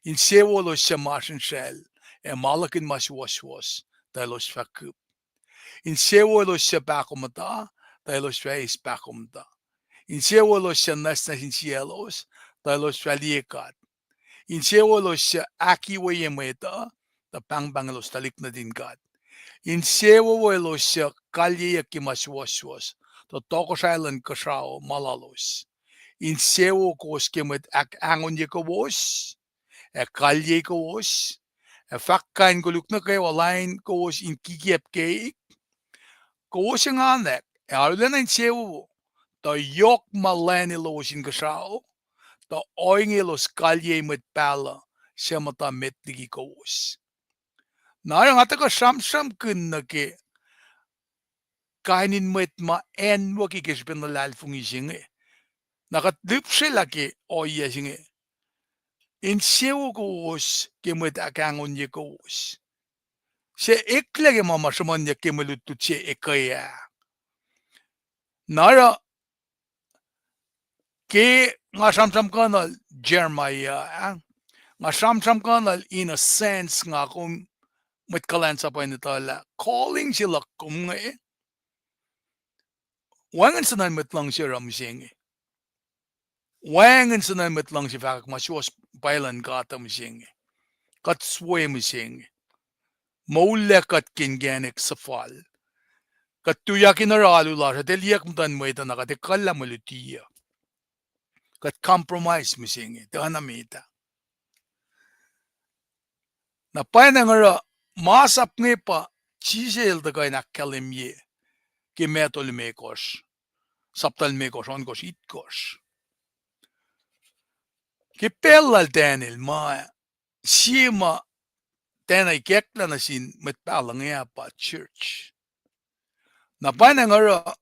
Insewowo elos suc masrinsral ac ma luhkihn ma suwohswohs, tuh elos fah kihp. Insewowo elos suc pahkomuhta, tuh elos fah eis pahkomuhta. Insewowo elos suc nwacsnwacs insiyaclos, tuh elos fah liye God. Insewowo elos suc ahkiweye mwet uh, tuh pahngpahng elos tuhlihk nuhtin God. Insewowo elos suc kalyeyuck ke ma suwohswohs, tuh tohkohsrahi luhn inkuhsrao ma lalos. Insewowo kowos ke mwet ahk-, ahngonyuck kowos, ac kalyei kowos, ac fahk kain koluk nuh kwewa lain kowos in kikiacp keik. Kowos enganwack ac arulacna insewowo, tuh yohk ma lwen elos inkuhsrao, tuh ohinge elos kalyei mwet pahluh suc muhta met liki kowos. Na oruh nga tuhkuh sramsramkihn nuh ke kain in mwet ma acnwucki ke srihpen luhlahlfongi se inge. Na kuht lihpsrelah ke ohiyac se inge. Insewowo kowos ke mwet ahkahngonyuck kowos. Se eklac ke ma ma sruhmuhnyuck ke mwe lutlut se ekuh ah. Na oruh ke nga sramsramkihnuhl Jeremiah ah, nga sramsramkihnuhl in a sense nga kom mwet kuhlwacnsap uh in etuh lah calling se luhk kom inge, wacngihn suhnuhl mwet luhngse oruh mihsenge. Wacngihn suhnuhl mwet luhngse fahkwack ma suwohs pwacye luhn God uh mihsenge. Kuht swe mihsenge. Moullac kuht ke inkacnek suhfal. Kuht tuyak in oruh alu lasr uh, tuh liyeyuck muhtuhn mwet uh na kuht ekuhllah mwe luti uh. Kuht compromise mihsenge, tuh na met ah. Na pwacnwacng oruh masap inge pa Jisus el tuhkuh in ahkkahlwemye ke Matthew limekohsr, sapta limekohsr, ohnkohsr, itkohsr. Ke pacl lal Daniel ma, sie ma tiacna ikacklah nuh sin mwet pahluh inge ah pa church. Na pwacnwacng oruh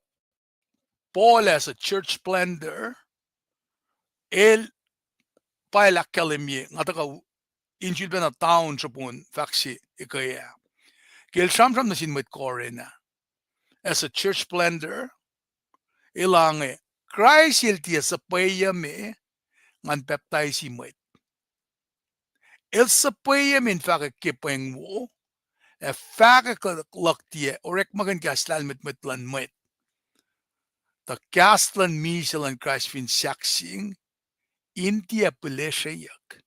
Paul as a church planter, el pa el ahkkahlwemye, nga tuhkuh in sulpacna town srihpen fahk se ekuh ah. Ke el sramsram nuh sin mwet Corinth ah, as a church planter, el ange, Kraist el tiac suhpweyucme ngan pacptaisi mwet. El suhpweyucme in fahkwack ke pweng wo, ac fahkwack luhk tiac orekmakihn kahs lahlmwetmwet luhn mwet, tuh kahs luhn misac luhn Kraist fin sahkseng in tiac pihlesreyuck.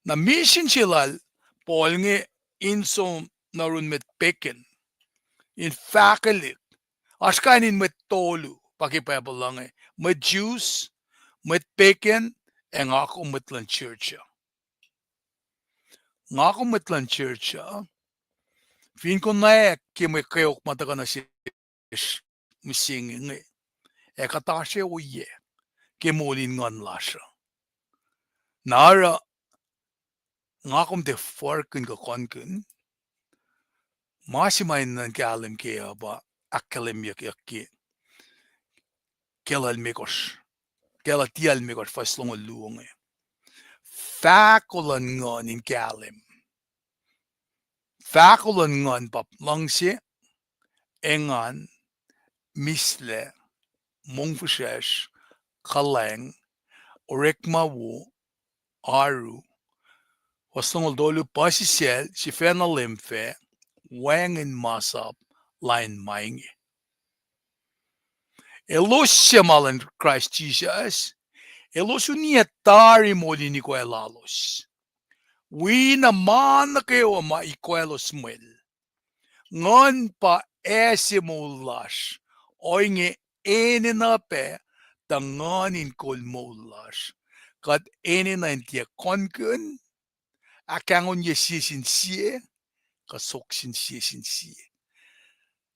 Na misin se lal Paul inge in som nuh yurin mwet pagan, in fahkwelihk, oasr kain in mwet tolu pa ke Bible uh inge, mwet Jews, mwet pagan, ac nga kom mwet luhn church uh. Nga kom mwet luhn church uh, fin konwacack ke mwe kweok ma tuhkuh nuh sesr mihsenge inge, ac kuht oasr ohiyac ke moul in nguhn lasr uh. Na oruh nga kom tiac forkihn kuh kohnkihn, ma se ma enenuh in kahlwem kac uh pa ahkkahlwemyeyuck ke Galatia limekohsr, Galatia limekohsr fuhs longoul luo inge. Fahko luhn nguhn in kahlwem. Fahko luhn nguhn pa luhngse, engan, mihslac, mongfihsrwacsr, kuhlwacng, orekma wo, oaru, fuhs longoul tolu, puhsisacl, sifacna leum fac, wacngihn masap lain ma inge. Elos suc ma luhn Kraist Jisus, elos uniyac tari moul in ikoac lalos. Wi na ma nuh kwewa ma ikoaclos mwel. Nguhn pa ase moul lasr, ohinge enenuh pac, tuh nguhn in kol moul lasr. Kuht enenuh in tiac kohnkihn, ahkkahlwemye sie sin sie, kuh sok sin sie sin sie.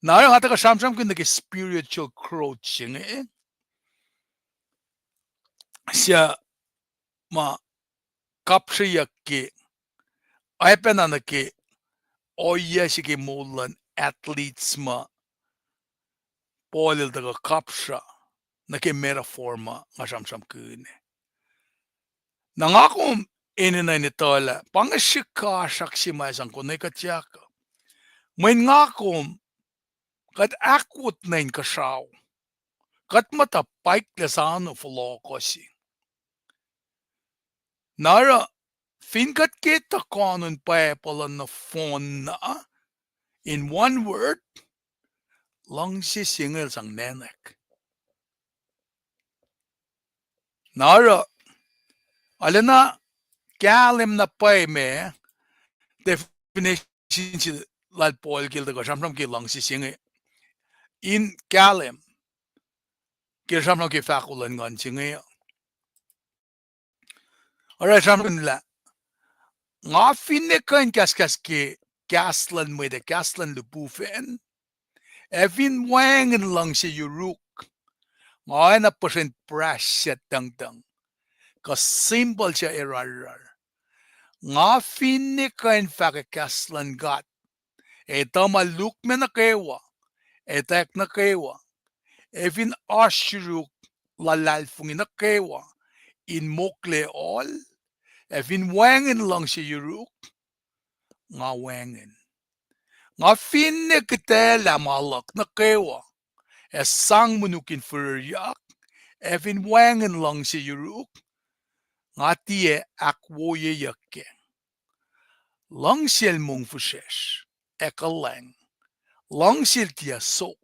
Na oruh nga tuhkuh sramsramkihn nuh ke spiritual growth se inge, suc ma kapsreyuck ke, oacpacna nuh ke ohiyac se ke moul luhn athletes ma Paul el tuhkuh kapsra nuh ke metaphor ma nga sramsramkihn. Na nga kom enenuh in etuhlah, pa inge srihkasrak se ma sang konwe kuhtyak uh. Mweyen nga kom, kuht ahkwot nuh inkuhsrao. Kuht muhta paiklah sano fohlohkoh se. Na oruh, fin kuht ke tuhkuh in Bible uh nohfohn na, in one word, luhngse se inge el sang nwacknak. Na oruh, arulacna kahlwem na pwacye ma, definition se lal Paul ke el tuhkuh sramsram ke luhngse se inge. In kahlwem, ke el sramsram ke fahko luhn nguhn se inge. Oruh sramsram lah, nga finne kuh in kahskahs ke kahs luhn mwet ac kahs luhn lihpufacn, ac fin wacngihn luhngse yuruk, nga oacna puhsren brass suc tuhngtuhng, kuh cymbal suc erarrar. Nga finne kuh in fahkwack kahs luhn God, ac etuh ma lukmac nuh kwewa, etwacack nuh kwewa, ac fin oasr yuruk luhlahlfongi nuh kwewa in mokle ohl, ac fin wacngihn luhngse yuruk, nga wacngihn. Nga finne kihtaclah ma luhk nuh kwewa, ac sang monuk in firiryak, ac fin wacngihn luhngse yuruk, nga tiac ahkwoyeyuck kac. Luhngsel mongfihsrwacsr, ac kuhlwacng. Luhngsel tiac sok.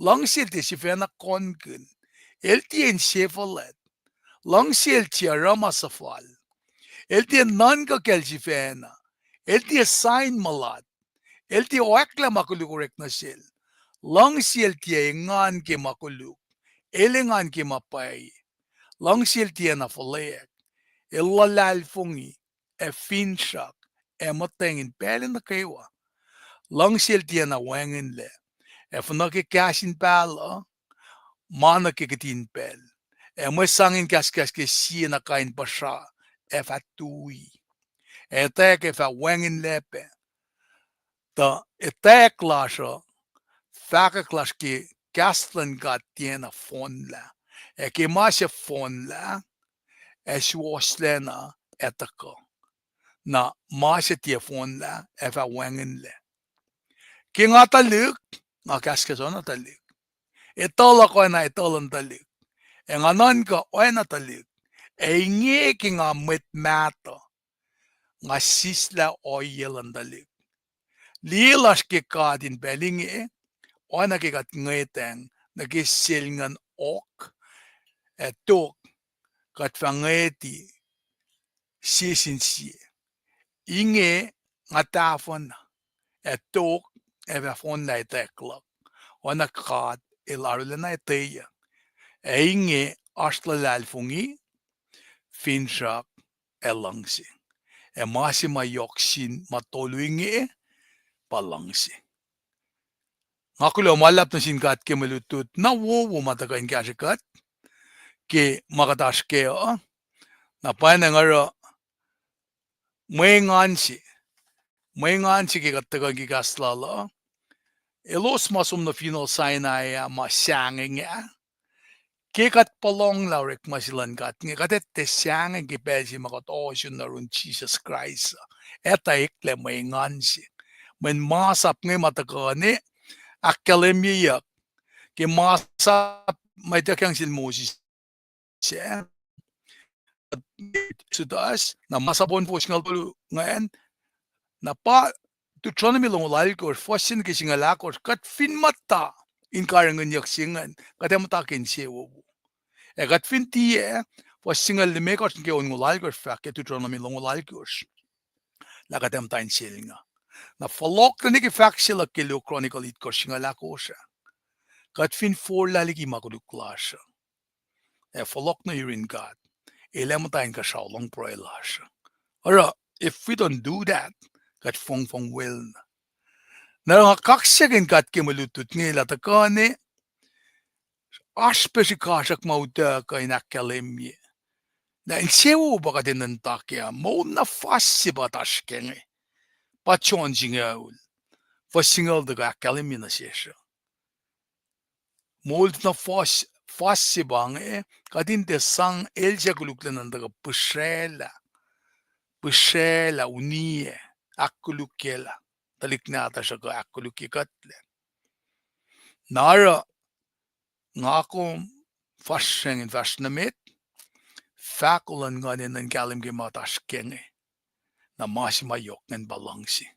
Luhngsel tiac sifacna kohnkihn. El tiac insefuhlwact. Luhngsel tiac oruh ma suhfal. El tiac nuhnkuh kacl sifacna. El tiac sain mulat. El tiac oacklah ma koluk orek nuh sel. Luhngsel tiac engan ke ma koluk. El engan ke ma pwacye. Luhngsel tiacna fuhlweack. El luhlahlfongi, ac finsrak, ac muhtweng in pacl nuh kwewa. Luhngsel tiacna wacngihnlac, ac funuh ke kahs in pahluh, ma nuh ke kihtin pacl, ac mwe sang in kahskahs ke sie na kain puhsra ac fah tui. Ac etwacack ac fah wacngihnlac pac. Tuh etwacack lasr uh, fahkwack lasr ke kahs luhn God tiacna fohnlah. Ac ke ma se fohnlah, ac suwohslacna, ac tuhkuh. Na ma se tiac fohnlah ac fah wacngihnlac. Ke nga tuhlihk, nga kahskahs oacna tuhlihk. Etuh luhk oacna etuh luhn tuhlihk. Ac nga nuhnkuh oacna tuhlihk. Ac inge ke nga mwet mahtuh, nga sislah ohiyac luhn tuhlihk. Liye lasr ke God in pacl inge, oacna ke kuht ngwetacng nuh ke selngahn ohk, ac tok, kuht fah ngweti sie sin sie. Inge nga tahfuhna, ac tok, ac fah fohnlah etwacack luhk, oacna God El arulacna etweyuck. Ac inge oasr luhlahlfongi, finsrak, ac luhngse. Ac ma se ma yohk sin ma tolu inge pa luhngse. Nga kuloh ma luhlahp nuh sin God ke mwe lutlut na wowo ma tuhkuh in kahsrwe kuht ke ma kuht oasr kac uh. Na pwacnwacng oruh mwe engan se, mwe engan se ke kuht tuhkuh ke kahs lal uh. Elos ma som nuh Fineol Sinai ah ma sahngweng ah, ke kuht puhlonglah orekma se luhn God inge, kuht etuh sahngweng ke pacl se ma kuht ohsun nuh yurin Jisus Kraist uh, etuh eklac mwe engan se. Mweyen masap inge ma tuhkuh ne ahkkahlwemyeyuck ke masap ma ituckyang sel Moses ah, Exodus, na masap on fuhs singucul tolu ingacn, na pa Deuteronomy longoul alkosr, fuhs se nuh ke singucul ahkosr, kuht fin muhta in karihngihnyuck se ingacn, kuht ac muhta ke insewowo. Ac kuht fin tiac, fuhs singucul limekohsr nuh ke onngoul alkosr fahk ke Deuteronomy longoul alkosr, lah kuht ac muhta in selnguh. Na fohlohk nuh ke fahk se luhk ke luo Chronicle itkohsr singucul ahkosr ah, kuht fin forlah liki ma koluk lasr uh, ac fohlohk nuh yurin God, El ac muhta in kuhsrao luhn pruhe lasr uh. Oruh, if we don't do that, kuht fongfong wel na. Na oruh nga kaksakihn God ke mwe lutlut inge lah tuhkuh ne, oasr pac srihkasrak ma utuckuh in ahkkahlwemye. Na insewowo pa kuht enenuh in takea, moul na fas se pa oasr ke inge. Pa John singucul, fuhs singucul tuhkuh ahkkahlwemye nuh sesr uh. Moul na fas, fas se pa inge, kuht in tiac sang el suc koluklac nuh in tuhkuh pihsraclah, pihsraclah uniyac, ahkkolukyaclah tuhlihk nahtuhsr uh kuh ahkkolukye kuhtlac. Na oruh, nga kom fahsrwacng in fahsr nuh met, fahko luhn Nguhn enenuh in kahlwem ke ma oasr ke inge. Na ma se ma yohk ingacn pa luhngse.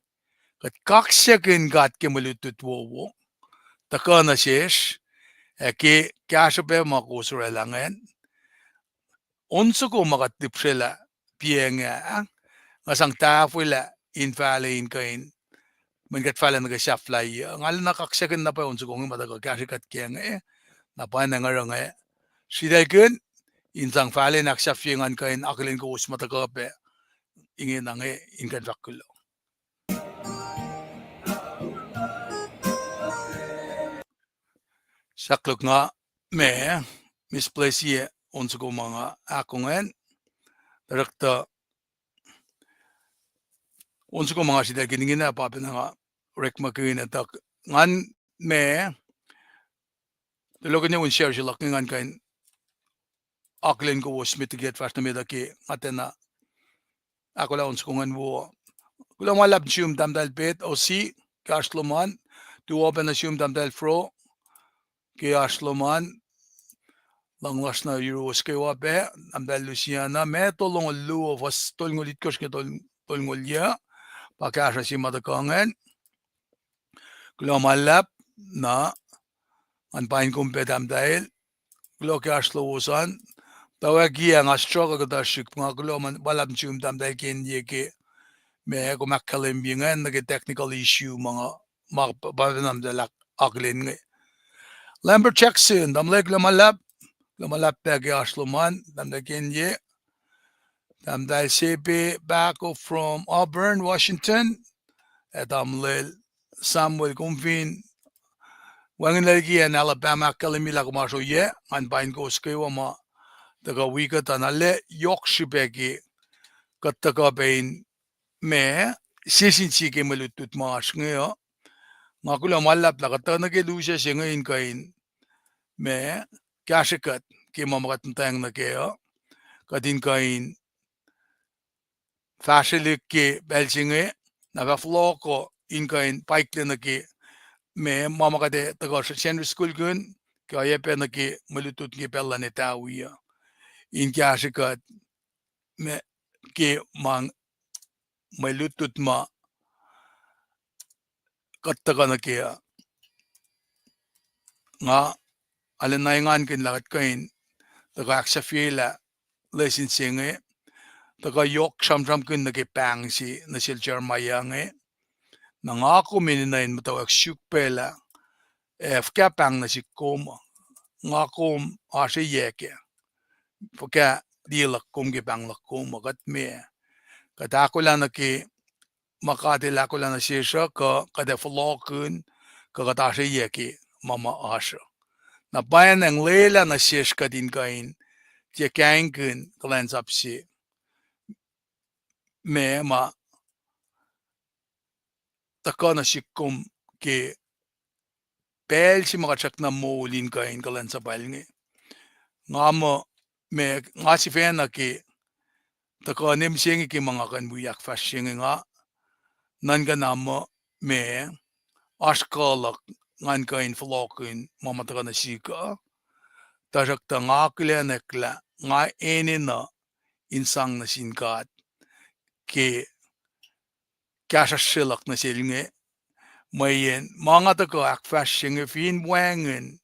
Kuht kaksakihn God ke mwe lutlut wowo tuhkuh nuh sesr, ac ke kahsruh pac ma kowos oraclah ingacn, on soko ma kuht lihpsrelah piacng ah, nga sang tahfwelah in fahlac in kuh in, mweyen kuht fahlac nuh ke sahflahiyac. Nga lana kaksakihn na pwacye on soko inge ma tuhkuh kahsrwe kuht ke inge, na pwacnwacng oruh inge, sritaclkihn in sang fahlac in ahksahfye ngan kuh in akihlen kowos ma tuhkuh pac inge na inge in kuh in fahk kuloh. Sahklok nga ma misplace on soko ma nga ahkongacn, director, on soko ma nga sritaclkihn ingena pa pacna nga orekmakihn etuh ngan ma, tulohkihn un share se luhk inge ngan kuh in akihlen kowos met liki kuht fahsr nuh met uh ke nga tiacna ahkolah on soko ingacn wo. Kuloh ma luhlahp nuh sum Tahmtahel Pet, Osi, ke oasr lom an. Tuo pac nuh sum Tahmtahel Fro, ke oasr lom an. Luhngse lasr nuh yuruwos kwewa pac, Tahmtahel Lusiana, ma tolngoul luo, fuhs tolngoul itkohsr ke tol-, tolngoul yuc, pa kahsruh se ma tuhkuh ingacn. Kuloh ma luhlahp, na, ngan paing kom pac Tahmtahel, kuloh ke oasr lowos an, tuh wacngihn nga struggle kuhtuh srihk, nga kuloh ma luhlahp nuh sum Tahmtahel Kenye ke ma kom ahkkahlwemye ingacn nuh ke technical issue ma nga, ma pa, pa Tahmtahel ak-, akihlen inge. Lambert Jackson, tamuhlwel kuloh ma luhlahp, kuloh ma luhlahp pac ke oasr lom an, Tahmtahel Kenye, Tahmtahel Sepe Pako from Auburn, Washington, ac tamuhlwel Samuel kom fin wacngihnlac liki acn Alabama, ahkkahlwemye lah kom oasr oyac, ngan paing kowos kwewa ma tuhkuh wi kuhtuh na lah yohk srihpac ke kuht tuhkuh pac in ma, sie sin sie ke mwe lutlut ma oasr inge uh. Nga kuloh ma luhlahp lah kuht tuhkuh nuh ke lusac se inge in kuh in ma, kahsrwe kuht ke ma ma kuht muhtwacng nuh kac uh, kuht in kuh in fahsrwelihk ke pacl se inge, na fah fohlohkoh in kuh in paiklac nuh ke ma, ma ma kuht ac tuhkuh Sunday schoolkihn, ke oacyacpac nuh ke mwe lutlut ke pacl luhn etawi uh, in kahsrwe kuht ma, ke ma, mwe lutlut ma kuht tuhkuh nuh kac uh. Nga arulacna engankihn lah kuht kuh in tuhkuh ahksahfyelah lesin se inge, tuhkuh yohk sramsramkihn nuh ke pahng se nuh sel Jeremiah inge. Na nga kom enenuh in muhtwacwacack suk pac lah, ac fuhkah pahng nuh sihk kom, nga kom oasr oyac kac, fuhkah liye luhk kom ke pahng luhk kom uh, kuht ma, kuht ahkolah nuh ke ma God El ahkolah nuh sesr uh, kuh kuht ac fohlohkihn, kuh kuht oasr oyac ke ma ma oasr uh. Na pwacnwacng lwelah nuh sesr kuht in kuh in tiac kahingkihn kuhlwacnsap se ma, ma tuhkuh nuh sihk kom ke pacl se ma kuht srackna moul in kuh in kuhlwacnsapwacl inge. Nga muh, ma, nga sifacna ke tuhkuh ne mihsenge ke ma nga kuh in wi ahkfahsrye inge nga nuhnkuh na muh, ma, oasr kuh luhk ngan kuh in fohlohkihn ma ma tuhkuh nuh sihk uh, tuhsruhktuh nga akihlenwack lah nga enenuh in sang nuh sin God ke kahsruhsr se luhk nuh sel inge, mweyen ma nga tuhkuh ahkfahsrye inge fin wacngihn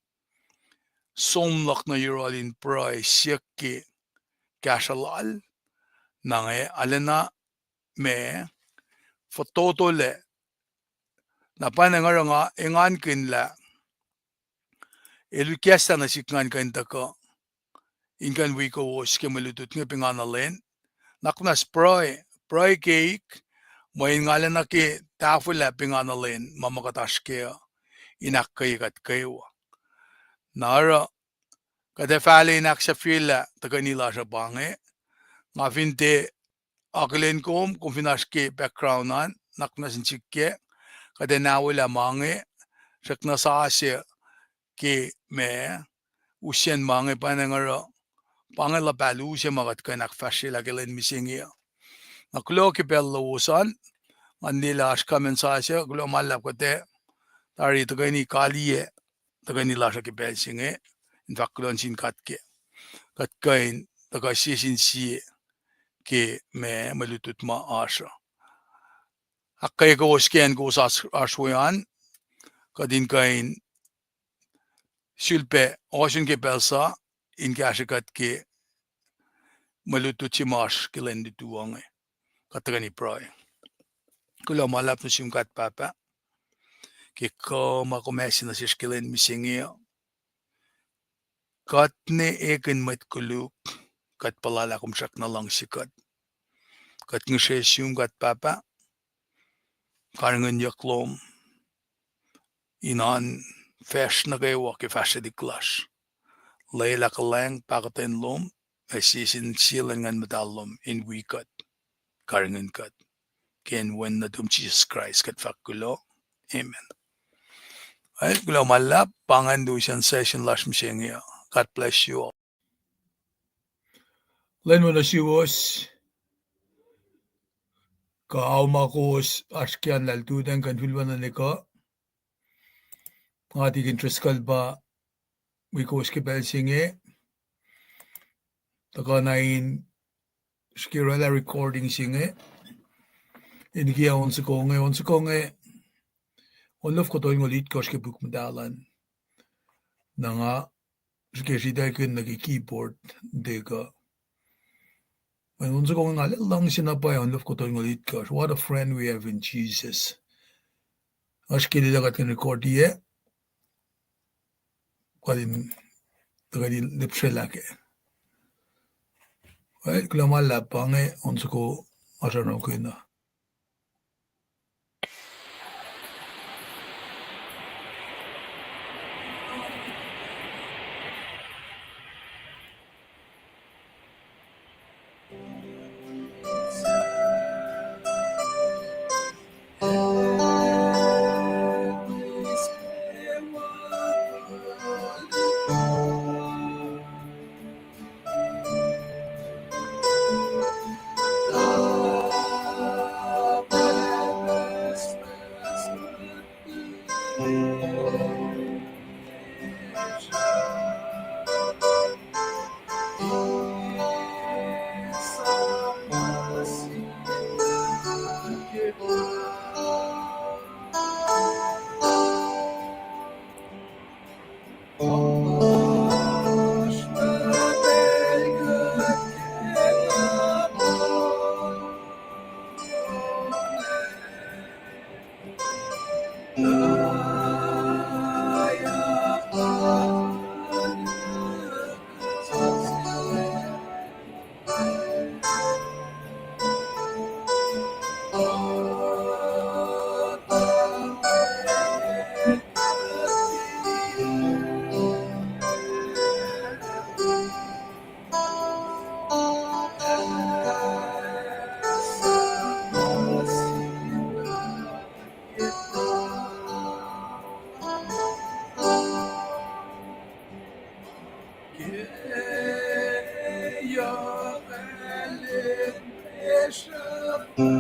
som luhk nuh yohrohl in pruhe siyuck ke kahsruh lal, na nga arulacna, ma, fototolac. Na pwacnwacng oruh nga engankihn lah el ikacslah nuh sihk ngan kuh in tuhkuh in kuh in wi kowos ke mwe lutlut inge pingana lwen. Na kunacsr pruhe, pruhe keik, mweyen nga arulacna ke tahfwelah pingana lwen ma ma kuht oasr kac uh in ahkkweye kuht kwewa. Na oruh kuht ac fah enenuh in ahksahfyelah tuhkweni lasr uh pa inge. Nga fin tiac akihlen kom, kom fin oasr ke background an, na kunacsr in sik kac, kuht ac nawelah ma inge, srackna sasuc ke ma, usacn ma inge pwacnwacng oruh, pa inge luhpah luo se ma kuht kuh in ahkfahsryelah ke lwen mihsenge uh. Na kuloh ke pacl lowos an, ngan liye lah oasr comment sasuc, kuloh ma luhlahp kuht ac tari tuhkweni kaliyac tuhkweni lasr uh ke pacl se inge, in fahk kuloh nuh sin God ke kuht kuh in tuhkuh sie sin sie ke ma mwe lutlut ma oasr uh. Ahkkweye kowos ke acn kowos oasr, oasr we an, kuht in kuh in sulpac ohsun ke pacl sa in kahsrwe kuht ke mwe lutlut se ma oasr ke lwen lutu uh inge. Kuht tuhkweni pruhe. Kuloh ma luhlahp nuh sum God Pahpah, ke kuh ma kom ase nuh sesr ke lwen mihsenge uh. Kuht ne ekihn mwet koluk, kuht puhla lah kom srackna luhngse kuht. Kuht ngihsre sum God Pahpah, karihngihnyuck lom in oan facsr nuh kwewa ke fahsrwelihk lasr. Lwelah kuhlwacng pahkotwen lom, ac sie sin sie luhn Nguhn Muhtahl lom in wi kuht, karihngihn kuht. Ke inen Wen nuhtum Jisus Kraist kuht fahk kuloh. Amen. Ac kuloh ma luhlahp, pa ingacn lusen session lasr mihsenge uh. God bless you all. Lwen wo nuh suwos, kuh ao ma kowos oasr ke an lah lututacng kuh in fihlwacna nuh kuh. Nga Tikin Driscoll pa wi kowos ke pacl se inge. Tuhkuh na in srihke orwaclah recording se inge. In kiyac on soko inge, on soko inge, on lof kuh tolngoul itkohsr ke puk muhtahl an. Na nga srihke sritaclkihn nuh ke keyboard, dekuh. Mweyen on soko inge nga arlac luhngse na pwacye, on lof kuh tolngoul itkohsr. What a friend we have in Jesus. Oasr ke lwelah kuht kuh in recordiyac, kuht in tuhkweni lihpsrelah kac. Well, kuloh ma luhlahp, pa inge on soko ma sruhnakihn uh. srihk